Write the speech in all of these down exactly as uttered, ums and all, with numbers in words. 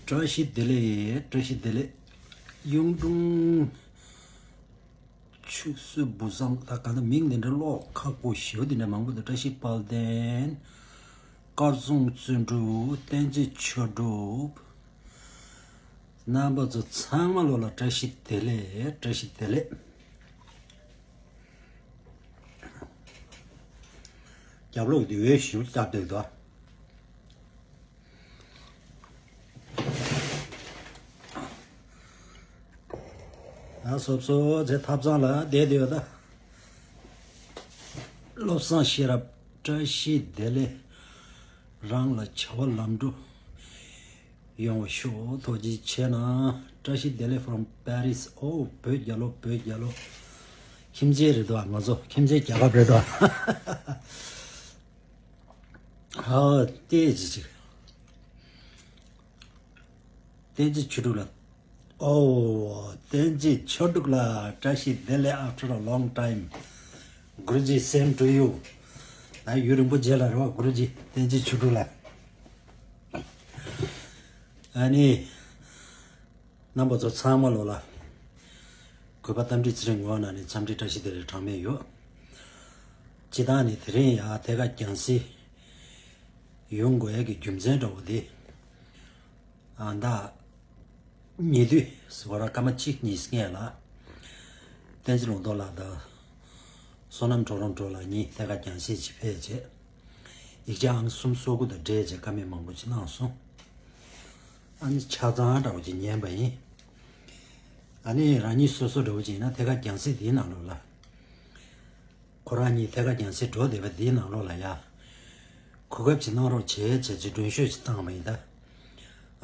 བཀྲ་ཤིས་བདེ་ལེགས། བཀྲ་ཤིས་བདེ་ལེགས། གཡུང་དྲུང་ཆུ་བསིལ་བུ་བཟང་། ད་ག་ད་མིང་འདི་འདྲ་ཀློག་ཁག་པོ་ཞེ་པོ་འདི་འདྲ་མང་པོ་འདུག་བཀྲ་ཤིས་དཔལ་ལྡན། སྐར་རྫོང་བརྩོན་འགྲུས། བསྟན་འཛིན་ཆོས་གྲུབ། རྣམ་པ་ཚོ་ཚང་མ་ལོ་ལ་བཀྲ་ཤིས་བདེ་ལེགས། བཀྲ་ཤིས་བདེ་ལེགས། རྒྱབ་ལོགས་འདི་འོད་ཞེ་པོ་བཀྱག་བསྡད་འདུག་ཨ། སོབ་སོབ་ཚེ་ཐབ་ཚང་ལ་བསྡད་བསྡད་ཡོད་ད། བློ་བཟང་ཤེས་རབ། བཀྲ་ཤིས་བདེ་ལེགས། རང་ལ་བྱ་བ་ལམ་འགྲོ་ཡོང་བ་ཤོག་ཐུགས་རྗེ་ཆེ་གནང་། བཀྲ་ཤིས་བདེ་ལེགས་from Paris། ཨོ། བོད་རྒྱལ་ལོ། བོད་རྒྱལ་ལོ། ཁྱིམ་མཚེས་རེད་དོ། ང་ཚོ་ཁྱིམ་མཚེས་རྒྱལ་ཁབ་རེད་དོ། ཧ། བལྟས་ཅི་ཅིག་བསྟན་འཛིན་ཆོས་གྲུབ་ལགས། ཨོ། བསྟན་འཛིན་ཆོས་གྲུབ་ལགས། བཀྲ་ཤིས་བདེ་ལེགས། After a long time, Guruji, same to you. ད་ཡུན་རིང་པོ་རྗེས་ལ་རེད་བ། Guruji, བསྟན་འཛིན་ཆོས་གྲུབ་ལགས། ཨ་ནི། རྣམ་པ་ཚོ་ཚང་མ་ལོ་ལ་གུས་པ་རྟ་མགྲིན་ཚེ་རིང་ངོས་ནས་ནི་འཚམས་འདྲི་བཀྲ་ཤིས་བདེ་ལེགས་གྲངས་མེད་ཡོད། སྤྱིར་བཏང་ནི་དེ་རིང་ཡང་ཐད་ཀར་རྒྱང་སྲིང་ཡོང་དགོས་ཡ་གི་རྒྱུ་མཚན་འདྲ་བོ་དེ། ཨ། ཟླ་ཉེ་དུས་ཟེར་བ་ར་སྐར་མ་གཅིག་གཉིས་སྔོན་ལ་བསྟན་འཛིན་ལུང་རྟོགས་ལགས་དང་བསོད་ནམས་གྲོགས་རོང་གྲོགས་ལགས་གཉིས་ཐད་ཀར་རྒྱང་སྲིང་ཅིག་ཕེབས་རྗེས། ཡིག་ཆ་ཨང་གསུམ་སོ་དགུ་དང་འབྲེལ་བྱས་བཀའ་མོལ་མང་པོ་ཅིག་གནང་སོང་། ཨ་ནི་ཆ་ཚང་འདྲ་བོ་ཅིག་ཉན་པ་ཡིན། ཨ་ནི་རང་ཉིད་སོ་སོ་འདྲ་བོ་ཅིག་ཡིན་ན་ཐད་ཀར་རྒྱང་སྲིང་འདིའི་ནང་ལོགས་ལ། ཁོ་རང་གཉིས་ཐད་ཀར་རྒྱང་སྲིང་འགྲོ་བསྡད་པ་འདིའི་ནང་ལོགས་ལ་ཡ། གོ་སྐབས་ཅིག་གནང་རོགས་བྱེད་བྱས་ཅིག་མགྲོན་ཤོས་ཅིག་བཏང་བ་ཡིན་ད།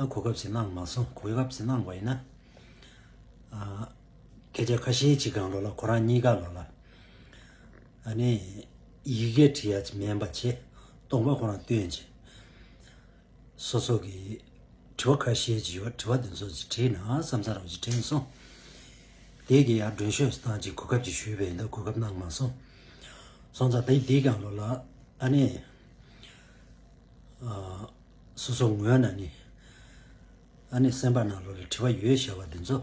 ཨ། གོ་སྐབས་ཅིག་གནང་མ་སོང་། གོ་སྐབས་ཅིག་གནང་བ་ཡིན་ན། ཨ། སྐད་ཆ་ཁ་ཤས་ཅིག་སྒང་ལོགས་ལ་ཁོ་རང་གཉིས་ཀ་ལོགས་ལ། ཨ་ནི། ཡི་གེ་བྲིས་ཡ་ཅིག་མིན་པ་བྱས། སྟོང་པ་ཁོ་རང་བཏོན་བྱས། སོ་སོ་གི་དྲི་བ་ཁ་ཤས་ཅིག་ཡོད། དྲི་བ་དེ་ཚོ་ཅིག་དྲིས་ན་བསམ་ས་རང་ཅིག་དྲན་སོང་། དེ་གི་ཡང་མགྲོན་ཤོས་སུ་བཏང་ཅིག་གོ་སྐབས་ཅིག་ཞུས་པ་ཡིན་ད་གོ་སྐབས་གནང་མ་སོང་། སོང་ཙང་དེ་དེའི་སྒང་ལོགས་ལ་ཨ་ནི། ཨ། སོ་སོ་ངོས་ནས་ནི། ཨ་ནི་སེམས་པ་ནང་ལོགས་ལ་དྲི་བ་ཡོད་བྱ་བ་འདི་ཚོ།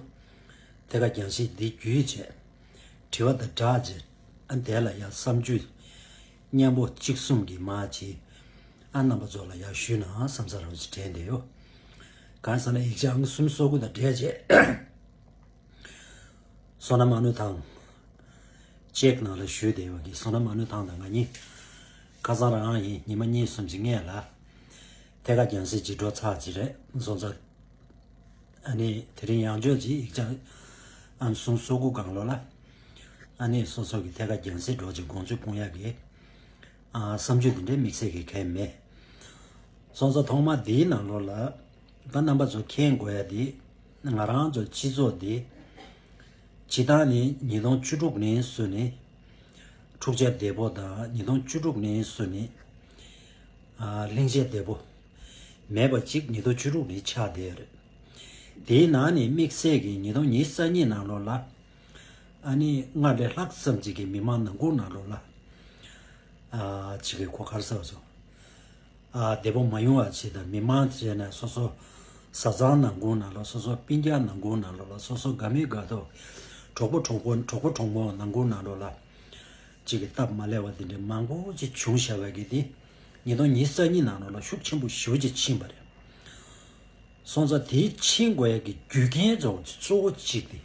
ཐད་ཀར་རྒྱང་སྲིང་འདི་བརྒྱུད་བྱས། དྲི་བ་དང་སྦྲགས་བྱས། ཨ། དེ་ལ་ཡང་བསམ་ཚུལ་མཉམ་པོ་གཅིག་མཚུངས་ཀྱི་མ་ཅིག་ཨ། རྣམ་པ་ཚོ་ལ་ཡང་ཞུས་ན་བསམ་ས་རང་ཅིག་དྲན་བསྡད་ཡོད། གང་ཟེར་ན་ཡིག་ཆ་ཨང་གསུམ་སོ་དགུ་དང་འབྲེལ་བྱས། བསོད་ནམས་ཨ་ནུ་ཐང་ཅེག་ནང་ལ་བཞུགས་བསྡད་ཡོད་ཀྱི། བསོད་ནམས་ཨ་ནུ་ཐང་དང་ང་གཉིས་ཁ་སང་རང་ཡིན། ཉི་མ་གཉིས་གསུམ་ཅིག་སྔོན་ལ་ཐད་ཀར་རྒྱང་སྲིང་ཅིག་འགྲོ་ཚར་ཅིག་རེད། སོང་ཙང་ཨ་ནི་དེ་རིང་ཡང་བསྐྱར་ཅིག་ཡིག་ཆ་ཨང་གསུམ་སོ་དགུ་སྒང་ལོགས་ལ་ཨ་ནི་སོ་སོ་གི་ཐད་ཀར་རྒྱང་སྲིང་འགྲོ་ཅིག་དགོངས་ཚུལ་སྐུང་ཡག་གི། ཨ། བསམ་ཚུལ་འདི་འདྲའི་དམིགས་བསལ་གྱི་གང་ཡང་མེད། སོང་ཙང་ཐོག་མ་འདིའི་ནང་ལོགས་ལ་ད་རྣམ་པ་ཚོ་མཁྱེན་དགོས་ཡ་འདི། ང་རང་ཚོ་སྤྱི་ཚོགས་འདི་སྤྱིར་བཏང་ནས་ཉིས་སྟོང་བཅུ་དྲུག་ནས་བཟུང་ནས་འཁྲུག་ཆ་དོད་པོ་དང་། ཉིས་སྟོང་བཅུ་དྲུག་ནས་བཟུང་ནས། ཨ། ལྷིང་ཆ་དོད་པོ་མེད་པ་ཅིག་ཉིས་སྟོང་བཅུ་དྲུག་ནས་ཆགས་བསྡད་ཡོད་རེད། དེའི་ནང་ནས་དམིགས་བསལ་གྱི་ཉིས་སྟོང་ཉི་ཤུ་རྩ་གཉིས་ནང་ལོགས་ལ། ཨ་ནི་སྔར་ལས་ལྷག་ཙམ་ཅིག་གི་མི་མང་ནང་ཁུལ་ནང་ལོགས་ལ། ཨ། ཅིག་གི་གོ་ག་རེ་ཟེར་བ་སོང་། ཨ། བདེ་པོ་མ་ཡོང་བ་ཅིག་དང་། མི་མང་བྱས་ན་སོ་སོ་བཟའ་ཚང་ནང་ཁུལ་ནང་ལོགས། སོ་སོ་སྤུན་ཀྱག་ནང་ཁུལ་ནང་ལོགས་ལ། སོ་སོ་དགའ་མི་དགའ་ཐོག་གྲོགས་པོ་གྲོགས་པོ་གྲོགས་པོ་གྲོགས་མོ་ནང་ཁུལ་ནང་ལོགས་ལ་ཅིག་གི་སྟབས་མ་ལེགས་པ་དེ་འདྲའི་མང་པོ་ཅིག་བྱུང་བཞག་པ་གི་དེ་ཉིས་སྟོང་ཉི་ཤུ་རྩ་གཉིས་ནང་ལོགས་ལ་ཤུགས་ཆེན་པོ་ཞེ་པོ་ཅིག་ཕྱིན་པ་རེད། སོང་ཙང་དེའི་ཕྱིན་དགོས་ཡ་གི་རྒྱུ་རྐྱེན་གཙོ་བོ་གཙོ་བོ་གཅིག་དེ།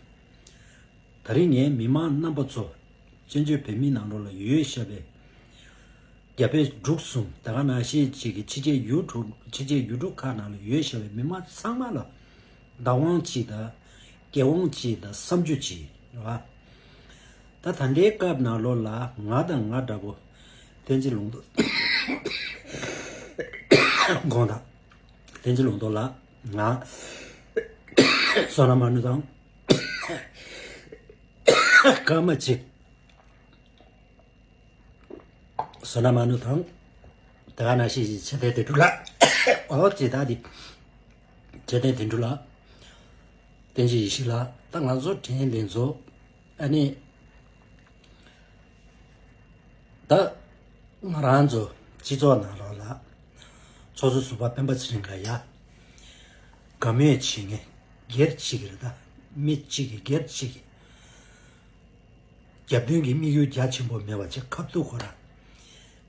ད་རིང་ངས་མི་མང་རྣམ་པ་ཚོ། བཙན་བྱོལ་བོད་མིའི་ནང་ལོགས་ལ་ཡོད་བཞག་པའི་རྒྱ་བལ་འབྲུག་གསུམ། དེ་ག་ནང་བཞིན་གཅིག་གི་ཕྱི་རྒྱལ་ཡུལ་གྲུ། ཕྱི་རྒྱལ་ཡུལ་གྲུ་ཁག་ནང་ལ་ཡོད་བཞག་པའི་མི་མང་ཚང་མ་ལ་བདག་དབང་གཅིག་དང་། འགན་དབང་གཅིག་དང་། བསམ་རྒྱུ་གཅིག་རེད་བ། ད་ད་ལྟའི་སྐབས་ནང་ལོགས་ལ་ང་དང་ང་འདྲ་པོ་བསྟན་འཛིན་ལུང་རྟོགས། དགོངས་དག་བསྟན་འཛིན་ལུང་རྟོགས་ལགས། ང་བསོད་ནམས་ཨ་ནུ་དང་། སྐར་མ་གཅིག་བསོད་ནམས་ཨ་ནུ་དང་། དེ་ག་ནང་བཞིན་ཆེ་བསྟན་དོན་གྲུབ་ལགས། ཨོ་ཙི་ད་འདི། ཆེ་བསྟན་དོན་གྲུབ་ལགས། བསྟན་འཛིན་ཡེ་ཤེས་ལགས། ད་ང་ཚོ་དྲན་འདི་ཚོ། ཨ་ནི། ད་ང་རང་ཚོ་སྤྱི་ཚོགས་ནང་ལོགས་ལ་ཚོགས་གཙོ་ཟུར་པ་སྤེན་པ་ཚེ་རིང་ལགས་ཡ། དགའ་མོས་བྱེད་མཁན་སྒེར་གཅིག་གི་རེད་ད། མི་གཅིག་གི་སྒེར་གཅིག་གི་རྒྱབ་མདུན་གྱི་དམིགས་ཡུལ་རྒྱ་ཆེན་པོ་མེད་པ་བྱས། ཁ་ཐུག་ཁོ་རང་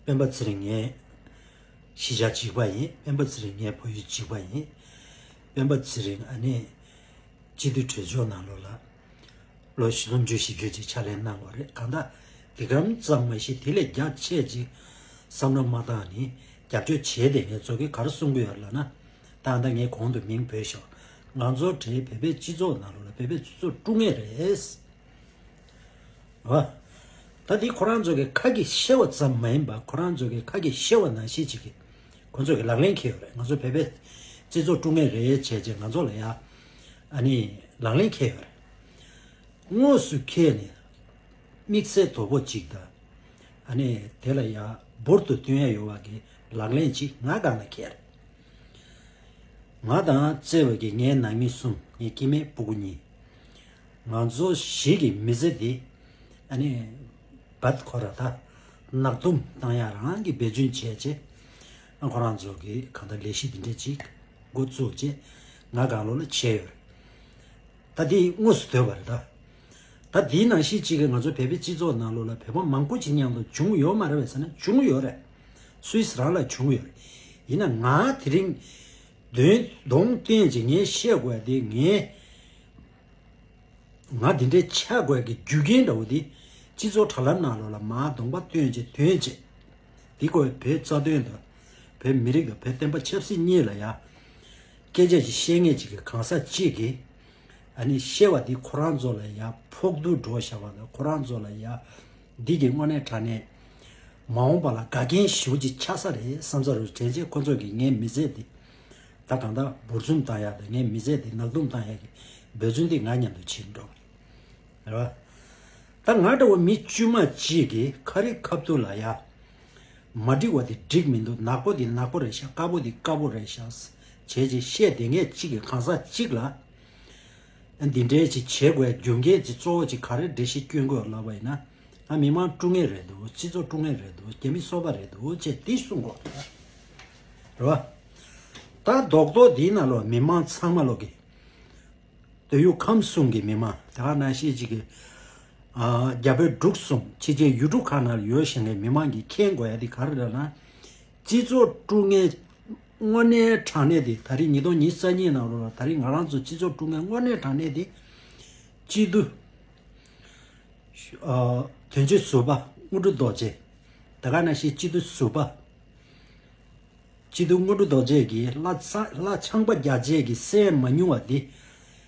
སྤེན་པ་ཚེ་རིང་ངའི་གཞིས་ཆགས་གཅིག་པ་ཡིན། སྤེན་པ་ཚེ་རིང་ངའི་ཕ་ཡུལ་གཅིག་པ་ཡིན། སྤེན་པ་ཚེ་རིང་ཨ་ནི་སྤྱི་འཐུས་གྲོས་ཚོགས་ནང་ལོགས་ལ་ལོ་སུམ་ཅུ་བཞི་བཅུ་ཅིག་ཕྱག་ལས་གནང་བ་རེད། གང་ལྟར་དེ་གམ་ཙམ་མ་གཞི་དེ་ལས་རྒྱ་ཆེ་ཅིག་བསམ་བློ་མ་བཏང་ནས་རྒྱབ་སྐྱོར་བྱས་ཏེ། ངས་ཚོ་གིས་ག་རེ་གསུང་གི་ཡོད་ལབ་ན། ད་ལྟ་ངས་གོང་དུ་མིང་བོས་ཤོག་ང་ཚོ་གྲས་བོད་པའི་སྤྱི་ཚོགས་ནང་ལོགས་ལ་བོད་པའི་སྤྱི་ཚོགས་དཀྲུག་མཁན་རེད། ཨ། ད་འདི་ཁོ་རང་ཚོ་གི་ཁ་གི་བཤད་པ་ཙམ་མ་ཡིན་པ། ཁོ་རང་ཚོ་གི་ཁ་གི་བཤད་པ་ནང་བཞིན་ཅིག་གི་ཁོ་ཚོ་གི་ལག་ལེན་འཁེལ་ཡོད་རེད། ང་ཚོ་བོད་པའི་སྤྱི་ཚོགས་དཀྲུག་མཁན་རེད་བྱས་བྱས་ང་ཚོ་ལ་ཡ་ཨ་ནི་ལག་ལེན་འཁེལ་ཡོད་རེད། དངོས་སུ་འཁེལ་ནས་དམིགས་བསལ་དོ་པོ་ཅིག་དང་། ཨ་ནི་དེ་ལ་ཡ་འབུར་དུ་བཏོན་ཡ་ཡོད་པ་གི་ལག་ལེན་ཅིག་ང་སྒང་ལ་འཁེལ་རེད། ང་དང་བརྩེ་བའི་གི་ངའི་ནང་མི་གསུམ། ངའི་སྐྱེ་དམན་སྤུ་གུ་གཉིས། ང་ཚོ་བཞི་གི་མི་ཚེ་འདི་ཨ་ནི་བད་ཁོ་ར་ད་ནག་དུམ་བཏང་ཡ་རང་གི་འབད་བརྩོན་བྱས་བྱས། ཨ་ཁོ་རང་ཚོ་གི་གང་ལྟར་ལས་གཞི་འདི་འདྲ་ཅིག་འགོ་བཙུགས་བྱས་ང་སྒང་ལོགས་ལ་བྱས་ཡོད་རེད། ད་འདི་དངོས་སུ་སྡོད་པ་རེད་ད། ད་འདིའི་ནང་བཞིན་གཅིག་གིས་ང་ཚོ་བོད་པའི་སྤྱི་ཚོགས་ནང་ལོགས་ལ་བོད་པ་མང་པོ་ཅིག་མཉམ་དུ་བྱུང་ཡོད་མ་རེད་པས་ཟེར་ན། བྱུང་ཡོད་རེད། སུད་སི་རང་ལ་བྱུང་ཡོད་རེད། ཡིན་ན་ང་དེ་རིང་གདོང་གདོང་སྟོན་གྱི་ངས་བཤད་དགོས་དེ། ངས་ང་འདི་འདྲའི་ཆགས་དགོས་ཀྱི་རྒྱུ་རྐྱེན་འདྲ་བོ་དེ། སྤྱི་ཚོགས་དྲ་ལམ་ནང་ལོགས་ལ་མར་གདོང་པ་སྟོན་བྱས་སྟོན་བྱས། འདི་ཁོའི་བོད་རྩ་དོན་དང་། བོད་མི་རིགས་དང་བོད་བསྟན་པ་ཆབ་སྲིད་གཉིས་ལ་ཡ་སྐད་ཆ་ཅིག་བཤད་མཁན་ཅིག་གི་གང་ཟག་ཅིག་གིས། ཨ་ནི་བཤད་པ་འདི་ཁོ་རང་ཚོ་ལ་ཡ་ཕོག་ཐུག་འགྲོ་བཞག་པ་དང་། ཁོ་རང་ཚོ་ལ་ཡ་འདི་གི་དངོས་གནས་དྲང་གནས་མ་འོངས་པ་ལ་འགལ་རྐྱེན་ཞེ་པོ་ཅིག་ཆགས་ས་རེད་བསམ་ས་རུ་དྲན་བྱས། ཁོ་ཚོ་གིས་ངའི་མི་ཚེ་འདི་ད་གང་ལྟར་འབུར་འཛུམ་བཏང་ཡ་དང་། ངའི་མི་ཚེ་འདི་ནག་དུམ་བཏང་ཡ་གི་འབད་བརྩོན་འདི་ང་མཉམ་དུ་བྱེད་འགྲོ་བ་རེད། རེད་བ། ད་ང་འདྲ་བོ་མི་དཀྱུས་མ་གཅིག་གིས་ཁ་རི་ཁ་ཐུག་ལ་ཡ་མ་འགྲིག་པ་དེ་འགྲིག་མི་འདུག་ནག་པོ་དེ་ནག་པོ་རེད་ཤག་དཀར་པོ་དེ་དཀར་པོ་རེད་ཤག་བྱས་བྱས་བཤད་བསྡད་མཁན་གཅིག་གི་གང་ཟག་གཅིག་ལ། འདི་འདྲའི་ཅིག་བྱེད་དགོས་རྒྱུ་རྐྱེན་ཅིག་གཙོ་བོ་ཅིག་ག་རེ་འགྲེལ་བཤད་སྐྱོན་དགོས་ལབ་པ་ཡིན་ན། ང་མི་མང་དཀྲུག་མཁན་རེད་འདུག་སྤྱི་ཚོགས་དཀྲུག་མཁན་རེད་འདུག་རྒྱ་མི་སོ་པ་རེད་འདུག་ཅེས་འདི་གསུང་གོ། རེད་བ། ད་རྡོག་རྡོག་འདིའི་ནང་ལོགས་མི་མང་ཚང་མ་ལོག་གི། དོལ་ཡུལ་ཁམས་གསུམ་གྱི་མི་མང་དེ་ག་ནང་བཞིན་གཅིག་གི། ཨ། རྒྱ་བལ་འབྲུག་གསུམ་ཕྱི་རྒྱལ་ཡུལ་གྲུ་ཁག་ནང་ལ་ཡོད་བཞིན་གྱི་མི་མང་གིས་མཁྱེན་དགོས་ཡ་དེ་ག་རེ་རེད་ལབ་ན། སྤྱི་ཚོགས་དཀྲུག་མཁན་དངོས་གནས་དྲང་གནས་དེ། ད་རེས་ཉིས་སྟོང་ཉི་ཤུ་རྩ་གཉིས་ནང་ལོགས་ལ་ད་རེས་ང་རང་ཚོ་སྤྱི་ཚོགས་དཀྲུག་མཁན་དངོས་གནས་དྲང་གནས་དེ། སྤྱི་འཐུས། ཨ། དོན་གཅོད་ཟུར་པ་དངོས་གྲུབ་རྡོ་རྗེ། དེ་ག་ནང་བཞིན་སྤྱི་འཐུས་ཟུར་པ། སྤྱི་འཐུས་དངོས་གྲུབ་རྡོ་རྗེ་གིས་ལྷ་ཚ་ལྷ་ཆང་པ་རྒྱག་བྱས་ཀྱི་སེམས་མ་ཉུང་བ་འདི།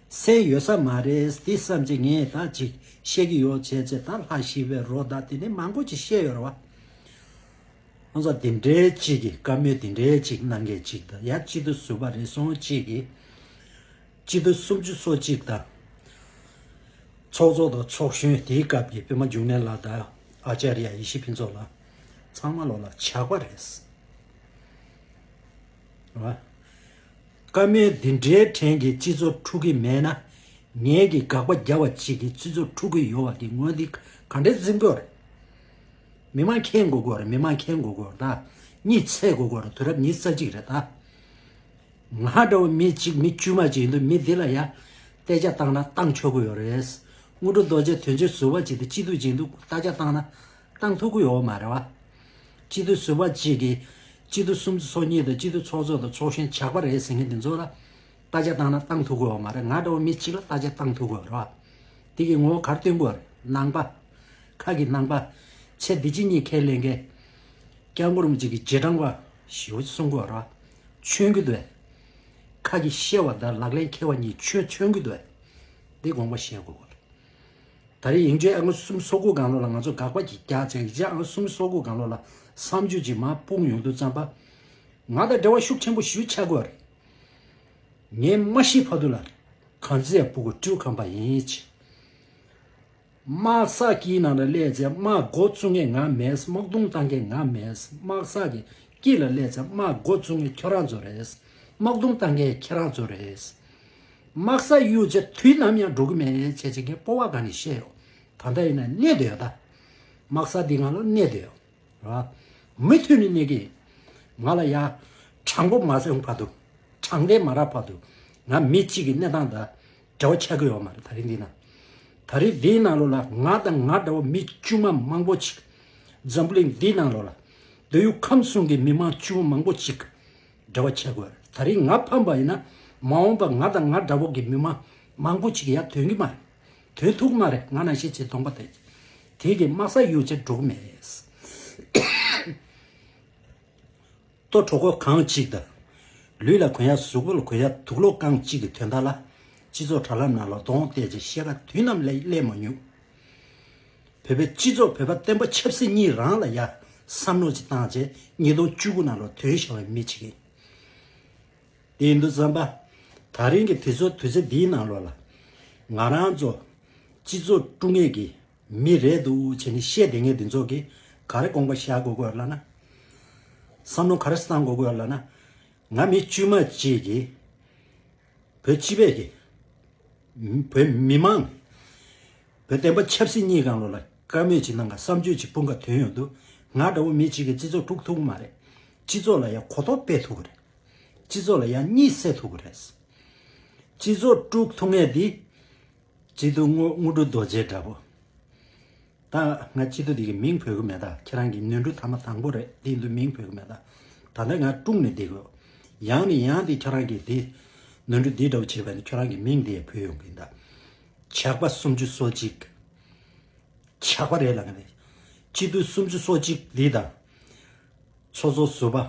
སེམས་ཡོད་ས་མ་རེད་འདི་བསམ་བྱས། ངས་ད་ཅིག་བཤད་ཀྱི་ཡོད་བྱས་བྱས། ད་ལྷ་ཤི་བའི་རོ་ད་དེ་ནས་མང་པོ་ཅིག་བཤད་ཡོད་རེད་བ། ང་ཚོ་འདི་འདྲའི་ཅིག་གི་བཀའ་མོལ་འདི་འདྲའི་ཅིག་གནང་མཁན་ཅིག་དང་། ཡ་སྤྱི་འཐུས་ཟུར་པ་རེ་ཟུང་ཅིག་གིས། སྤྱི་འཐུས་སུམ་ཅུ་སོ་གཅིག་དང་། ཚོགས་གཙོ་དང་ཚོགས་གཞོན། དེའི་སྐབས་ཀྱི་པད་མ་འབྱུང་གནས་ལགས་དང་ཨ་ཅཱརྱ་ཡེ་ཤེས་ཕུན་ཚོགས་ལགས། ཚང་མ་ལོག་ལ་ཇག་པ་རེད། རེད་བ། བཀའ་མོལ་འདི་འདྲའི་ཕྲན་གྱིས་སྤྱི་ཚོགས་དཀྲུག་གི་མེད་ན། ངེད་ཀྱི་དགག་པ་རྒྱབ་པ་གཅིག་གིས་སྤྱི་ཚོགས་དཀྲུག་གི་ཡོད་པ་གི་ངོས་འདི་ག་འདྲས་འཛིན་དགོས་རེད། མི་མང་མཁྱེན་དགོས་དགོས་རེད། མི་མང་མཁྱེན་དགོས་དགོས་རེད་ད། གཉིད་སད་དགོས་དགོས་རེད། དུས་རབས་ཉི་ཤུ་རྩ་གཅིག་རེད་ད། ང་འདྲ་བོ་མི་གཅིག་མི་དཀྱུས་མ་གཅིག་ཡིན་དུས་མི་འདི་ལ་ཡ་བསྟན་ཆ་བཏང་ན་བཏང་ཆོག་གི་ཡོད་རེད། དངོས་གྲུབ་རྡོ་རྗེ་དོན་གཅོད་ཟུར་པ་གཅིག་དང་སྤྱི་འཐུས་གཅིག་ཡིན་དུས་བརྟག་དཔྱད་བཏང་ན་བཏང་ཐུབ་ཀྱི་ཡོད་མ་རེད་བ། སྤྱི་འཐུས་ཟུར་པ་གཅིག་གིས་སྤྱི་འཐུས་སུམ་ཅུ་སོ་གཉིས་དང་སྤྱི་འཐུས་ཚོགས་གཙོ་དང་ཚོགས་གཞོན་ཇག་པ་རེད་ཟེར་མཁན་འདི་ཚོ་ལ་བརྟག་དཔྱད་བཏང་ན་བཏང་ཐུབ་ཀྱི་ཡོད་མ་རེད། ང་འདྲ་བོ་མི་གཅིག་ལ་བརྟག་དཔྱད་བཏང་ཐུབ་ཀྱི་ཡོད་རེད་བ། དེ་གི་ངོ་བོ་ག་རེ་སྟོན་དགོས་རེད། ནང་པ། ཁ་གི་ནང་པ། ཚེ་འདི་ཕྱི་གཉིས་ཁས་ལེན་མཁན། སྐྱབས་མགོན་རིན་པོ་ཆེ་གི་རྗེས་འབྲང་པ་ཞེ་པོ་ཅིག་གསུང་གི་ཡོད་རེད་བ། མཆོད་ཀྱི་འདུག་བས། ཁ་གིས་བཤད་པ་དང་ལག་ལེན་འཁེལ་བ་གཉིས་མཆོད་མཆོད་ཀྱི་འདུག་བས། འདི་དགོངས་པ་བཞེས་དགོས་པ་རེད། ད་རེས་ཡིག་ཆ་ཨང་སུམ་སོ་དགུ་སྒང་ལོགས་ལ་ང་ཚོ་དགག་པ་ཅིག་རྒྱག་ཚེ། ཡིག་ཆ་ཨང་སུམ་སོ་དགུ་སྒང་ལོགས་ལ་བསམ་ཚུལ་ཅིག་མར་སྤུངས་ཡོང་དུས་ཙམ་པ། ང་དང་འབྲེལ་བ་ཤུགས་ཆེན་པོ་ཞེ་པོ་ཆགས་ཀྱི་ཡོད་རེད། ངས་མ་ཤི་བར་དུ་ལ་གངས་རྩེའི་སྤུ་གུ་སྤྲེའུ་ཁམས་པ་ཡིན་ཅེས། དམག་ས་དཀྱིལ་ནང་ལ་སླེབས་ཚེ་དམག་འགོ་བཙུགས་མཁན་ང་མེད། དམག་རྡུང་བཏང་མཁན་ང་མེད། དམག་ས་གི་དཀྱིལ་ལ་སླེབས་ཚེ་དམག་འགོ་བཙུགས་མཁན་ཁྱོད་རང་ཚོ་རེད། དམག་རྡུང་བཏང་མཁན་ཁྱེད་རང་ཚོ་རེད། དམག་ས་གཡུགས་ཚེ་དུས་ནམ་ཡང་འགྲོ་གི་མེད་བྱས་བྱས། ངས་སྤོབས་པ་སྒང་ནས་བཤད་ཡོད། ད་ལྟ་ཡིན་ན་གནས་བསྡད་ཡོད་ད། དམག་ས་འདི་སྒང་ལ་གནས་བསྡད་ཡོད། ར། མུ་མཐུད་ནས་གནས་ཀྱི། ང་ལ་ཡ། དྲང་པོ་མ་གསུངས་བར་དུ། དྲང་བདེན་མ་རག་བར་དུ། ང་མི་གཅིག་གི་གནས་སྟངས་དང་འབྲེལ་བ་ཆགས་ཀྱི་ཡོད་མ་རེད། ད་རིང་འདི་ན། ད་རིང་འདིའི་ནང་ལོགས་ལ་ང་དང་ང་འདྲ་བོ་མི་དཀྱུས་མ་མང་པོ་ཅིག་འཛམ་བུ་གླིང་འདིའི་ནང་ལོགས་ལ། འདོད་ཡོན་ཁམས་གསུམ་གྱི་མི་མང་དཀྱུས་མ་མང་པོ་ཅིག་འབྲེལ་བ་ཆགས་ཀྱི་ཡོད་རེད། ད་རིང་ང་ཕམ་པ་ཡིན་ན། མ་འོངས་པ་ང་དང་ང་འདྲ་བོ་གི་མི་མང་མང་པོ་ཅིག་ཡར་ཐོན་གྱི་མ་རེད། ཐོན་ཐུབ་ཀྱི་མ་རེད། ང་ནང་བཞིན་བྱས་གདོང་པ་དེ། དེ་གི་དམག་ས་གཡུག་བྱས་འགྲོ་གི་མེད། ལྟོ་གྲོད་ཁོག་གང་གཅིག་དང་། ལུས་ལ་གོན་ཡ། གཟུགས་པོ་ལ་གོན་ཡ། དུག་ལོག་གང་གཅིག་གི་དོན་དག་ལ། སྤྱི་ཚོགས་དྲ་ལམ་ནང་ལ་གདོང་གཏད་བྱས་བཤད་ཁ་དུས་ནམ་ལས་སླེབས་མ་མྱོང་། བོད་པའི་སྤྱི་ཚོགས། བོད་པ་བསྟན་པ་ཆབ་སྲིད་གཉིས་རང་ལ་ཡ་བསམ་བློ་ཅིག་བཏང་བྱས་ཉིས་སྟོང་བཅུ་དགུ་ནང་ལ་ཐོན་བཞག་པའི་མི་ཅིག་ཡིན། དེ་ཡིན་དུས་ཙམ་པ། ད་རིང་གི་དུས་ཚོད་དུས་ཚོད་འདིའི་ནང་ལོགས་ལ། ང་རང་ཚོ་སྤྱི་ཚོགས་དཀྲུག་མཁན་གྱི་མི་རེད་འདུག་བྱས་ནས་བཤད་བསྡད་མཁན་འདི་ཚོ་གིས་ག་རེ་དགོངས་པ་བཞག་དགོས་ཀྱི་ཡོད་ལབ་ན། བསམ་བློ་ག་རེ་བཏང་དགོས་ཀྱི་ཡོད་ལབ་ན། ང་མི་དཀྱུས་མ་གཅིག་གིས་བོད་སྤྱི་པའི་གི་བོད་མི་མང་། བོད་བསྟན་པ་ཆབ་སྲིད་གཉིས་སྒང་ལོགས་ལ་བཀའ་མོལ་ཅིག་གནང་ག་བསམ་ཚུལ་ཅིག་སྤུངས་ག་དོན་ཡོད་འདུག་ང་འདྲ་བོ་མི་གཅིག་གིས་སྤྱི་ཚོགས་དཀྲུག་ཐུབ་ཀྱི་མ་རེད། སྤྱི་ཚོགས་ལ་ཡང་གོ་རྟོགས་སྤེལ་ཐུབ་ཀྱི་རེད། སྤྱི་ཚོགས་ལ་ཡང་གཉིད་སད་ཐུབ་ཀྱི་རེད། སྤྱི་ཚོགས་དཀྲུག་ཐུབ་མཁན་འདི། སྤྱི་འཐུས་དངོས་དངོས་གྲུབ་རྡོ་རྗེ་འདྲ་པོ། ད་ང་སྤྱི་འཐུས་འདི་གི་མིང་འབོད་ཀྱི་མེད། ད་ཁྱེད་རང་གི་ནོར་འཁྲུལ་ཐ་མ་དང་པོ་རེད། འདི་འདུག་མིང་འབོད་ཀྱི་མེད། ད་ད་ལྟ་ང་དཀྲུགས་ནས་བསྡད་ཀྱི་ཡོད། ཡང་ནས་ཡང་དེ་ཁྱེད་རང་གིས་དེ་ནོར་འཁྲུལ་འདི་འདྲ་པོ་བྱས་པ་ཡིན་ན་ཁྱེད་རང་གི་མིང་དེ་ཡང་འབོད་ཡོང་གི་ཡིན། ད་ཇག་པ་སུམ་ཅུ་སོ་གཅིག་ཇག་པ་རེད་ལབ་མཁན་དེ། སྤྱི་འཐུས་སུམ་ཅུ་སོ་གཅིག་འདི་དང་། ཚོགས་གཙོ་ཟུར་པ།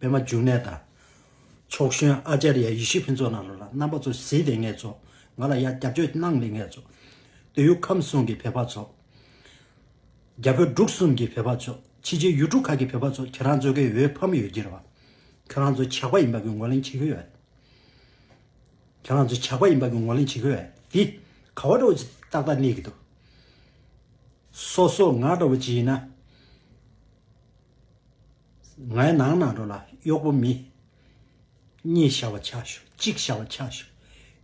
པད་མ་འབྱུང་གནས་དང་། ཕྱོགས་གཞོན་ཨ་ཅར་ཡ་ཡེ་ཤེས་ཕུན་ཚོགས་ནང་ལོགས་ལ་རྣམ་པ་ཚོ་གཟིགས་བསྡད་མཁན་ཚོ། ང་ལ་ཡ་རྒྱབ་སྐྱོར་གནང་བསྡད་མཁན་ཚོ། འདོད་ཡོན་ཁམས་གསུམ་གྱི་བོད་པ་ཚོ། རྒྱ་བོད་འབྲུག་གསུམ་གྱི་བོད་པ་ཚོ། ཕྱི་རྒྱལ་ཡུལ་གྲུ་ཁག་གི་བོད་པ་ཚོ། ཁྱེད་རང་ཚོ་གི་འོས་ཕམ་ཡོད་ཀྱི་རེད་བ། ཁྱེད་རང་ཚོ་ཇག་པ་ཡིན་པ་གི་ངོས་ལེན་བྱེད་ཀྱི་ཡོད། ཁྱེད་རང་ཚོ་ཇག་པ་ཡིན་པ་གི་ངོས་ལེན་བྱེད་ཀྱི་ཡོད། འདི་ག་བ་འདྲ་བོ་ཅིག་ཏག་ཏག་གནས་ཀྱི་འདུག་སོ་སོ་ང་འདྲ་བོ་ཅིག་ཡིན་ན། ངའི་ནང་ན་འགྲོ་ལ་གཡོག་པོ་མི་གཉིས་བཞག་པ་ཆགས་ཤོག་གཅིག་བཞག་པ་ཆགས་ཤོག་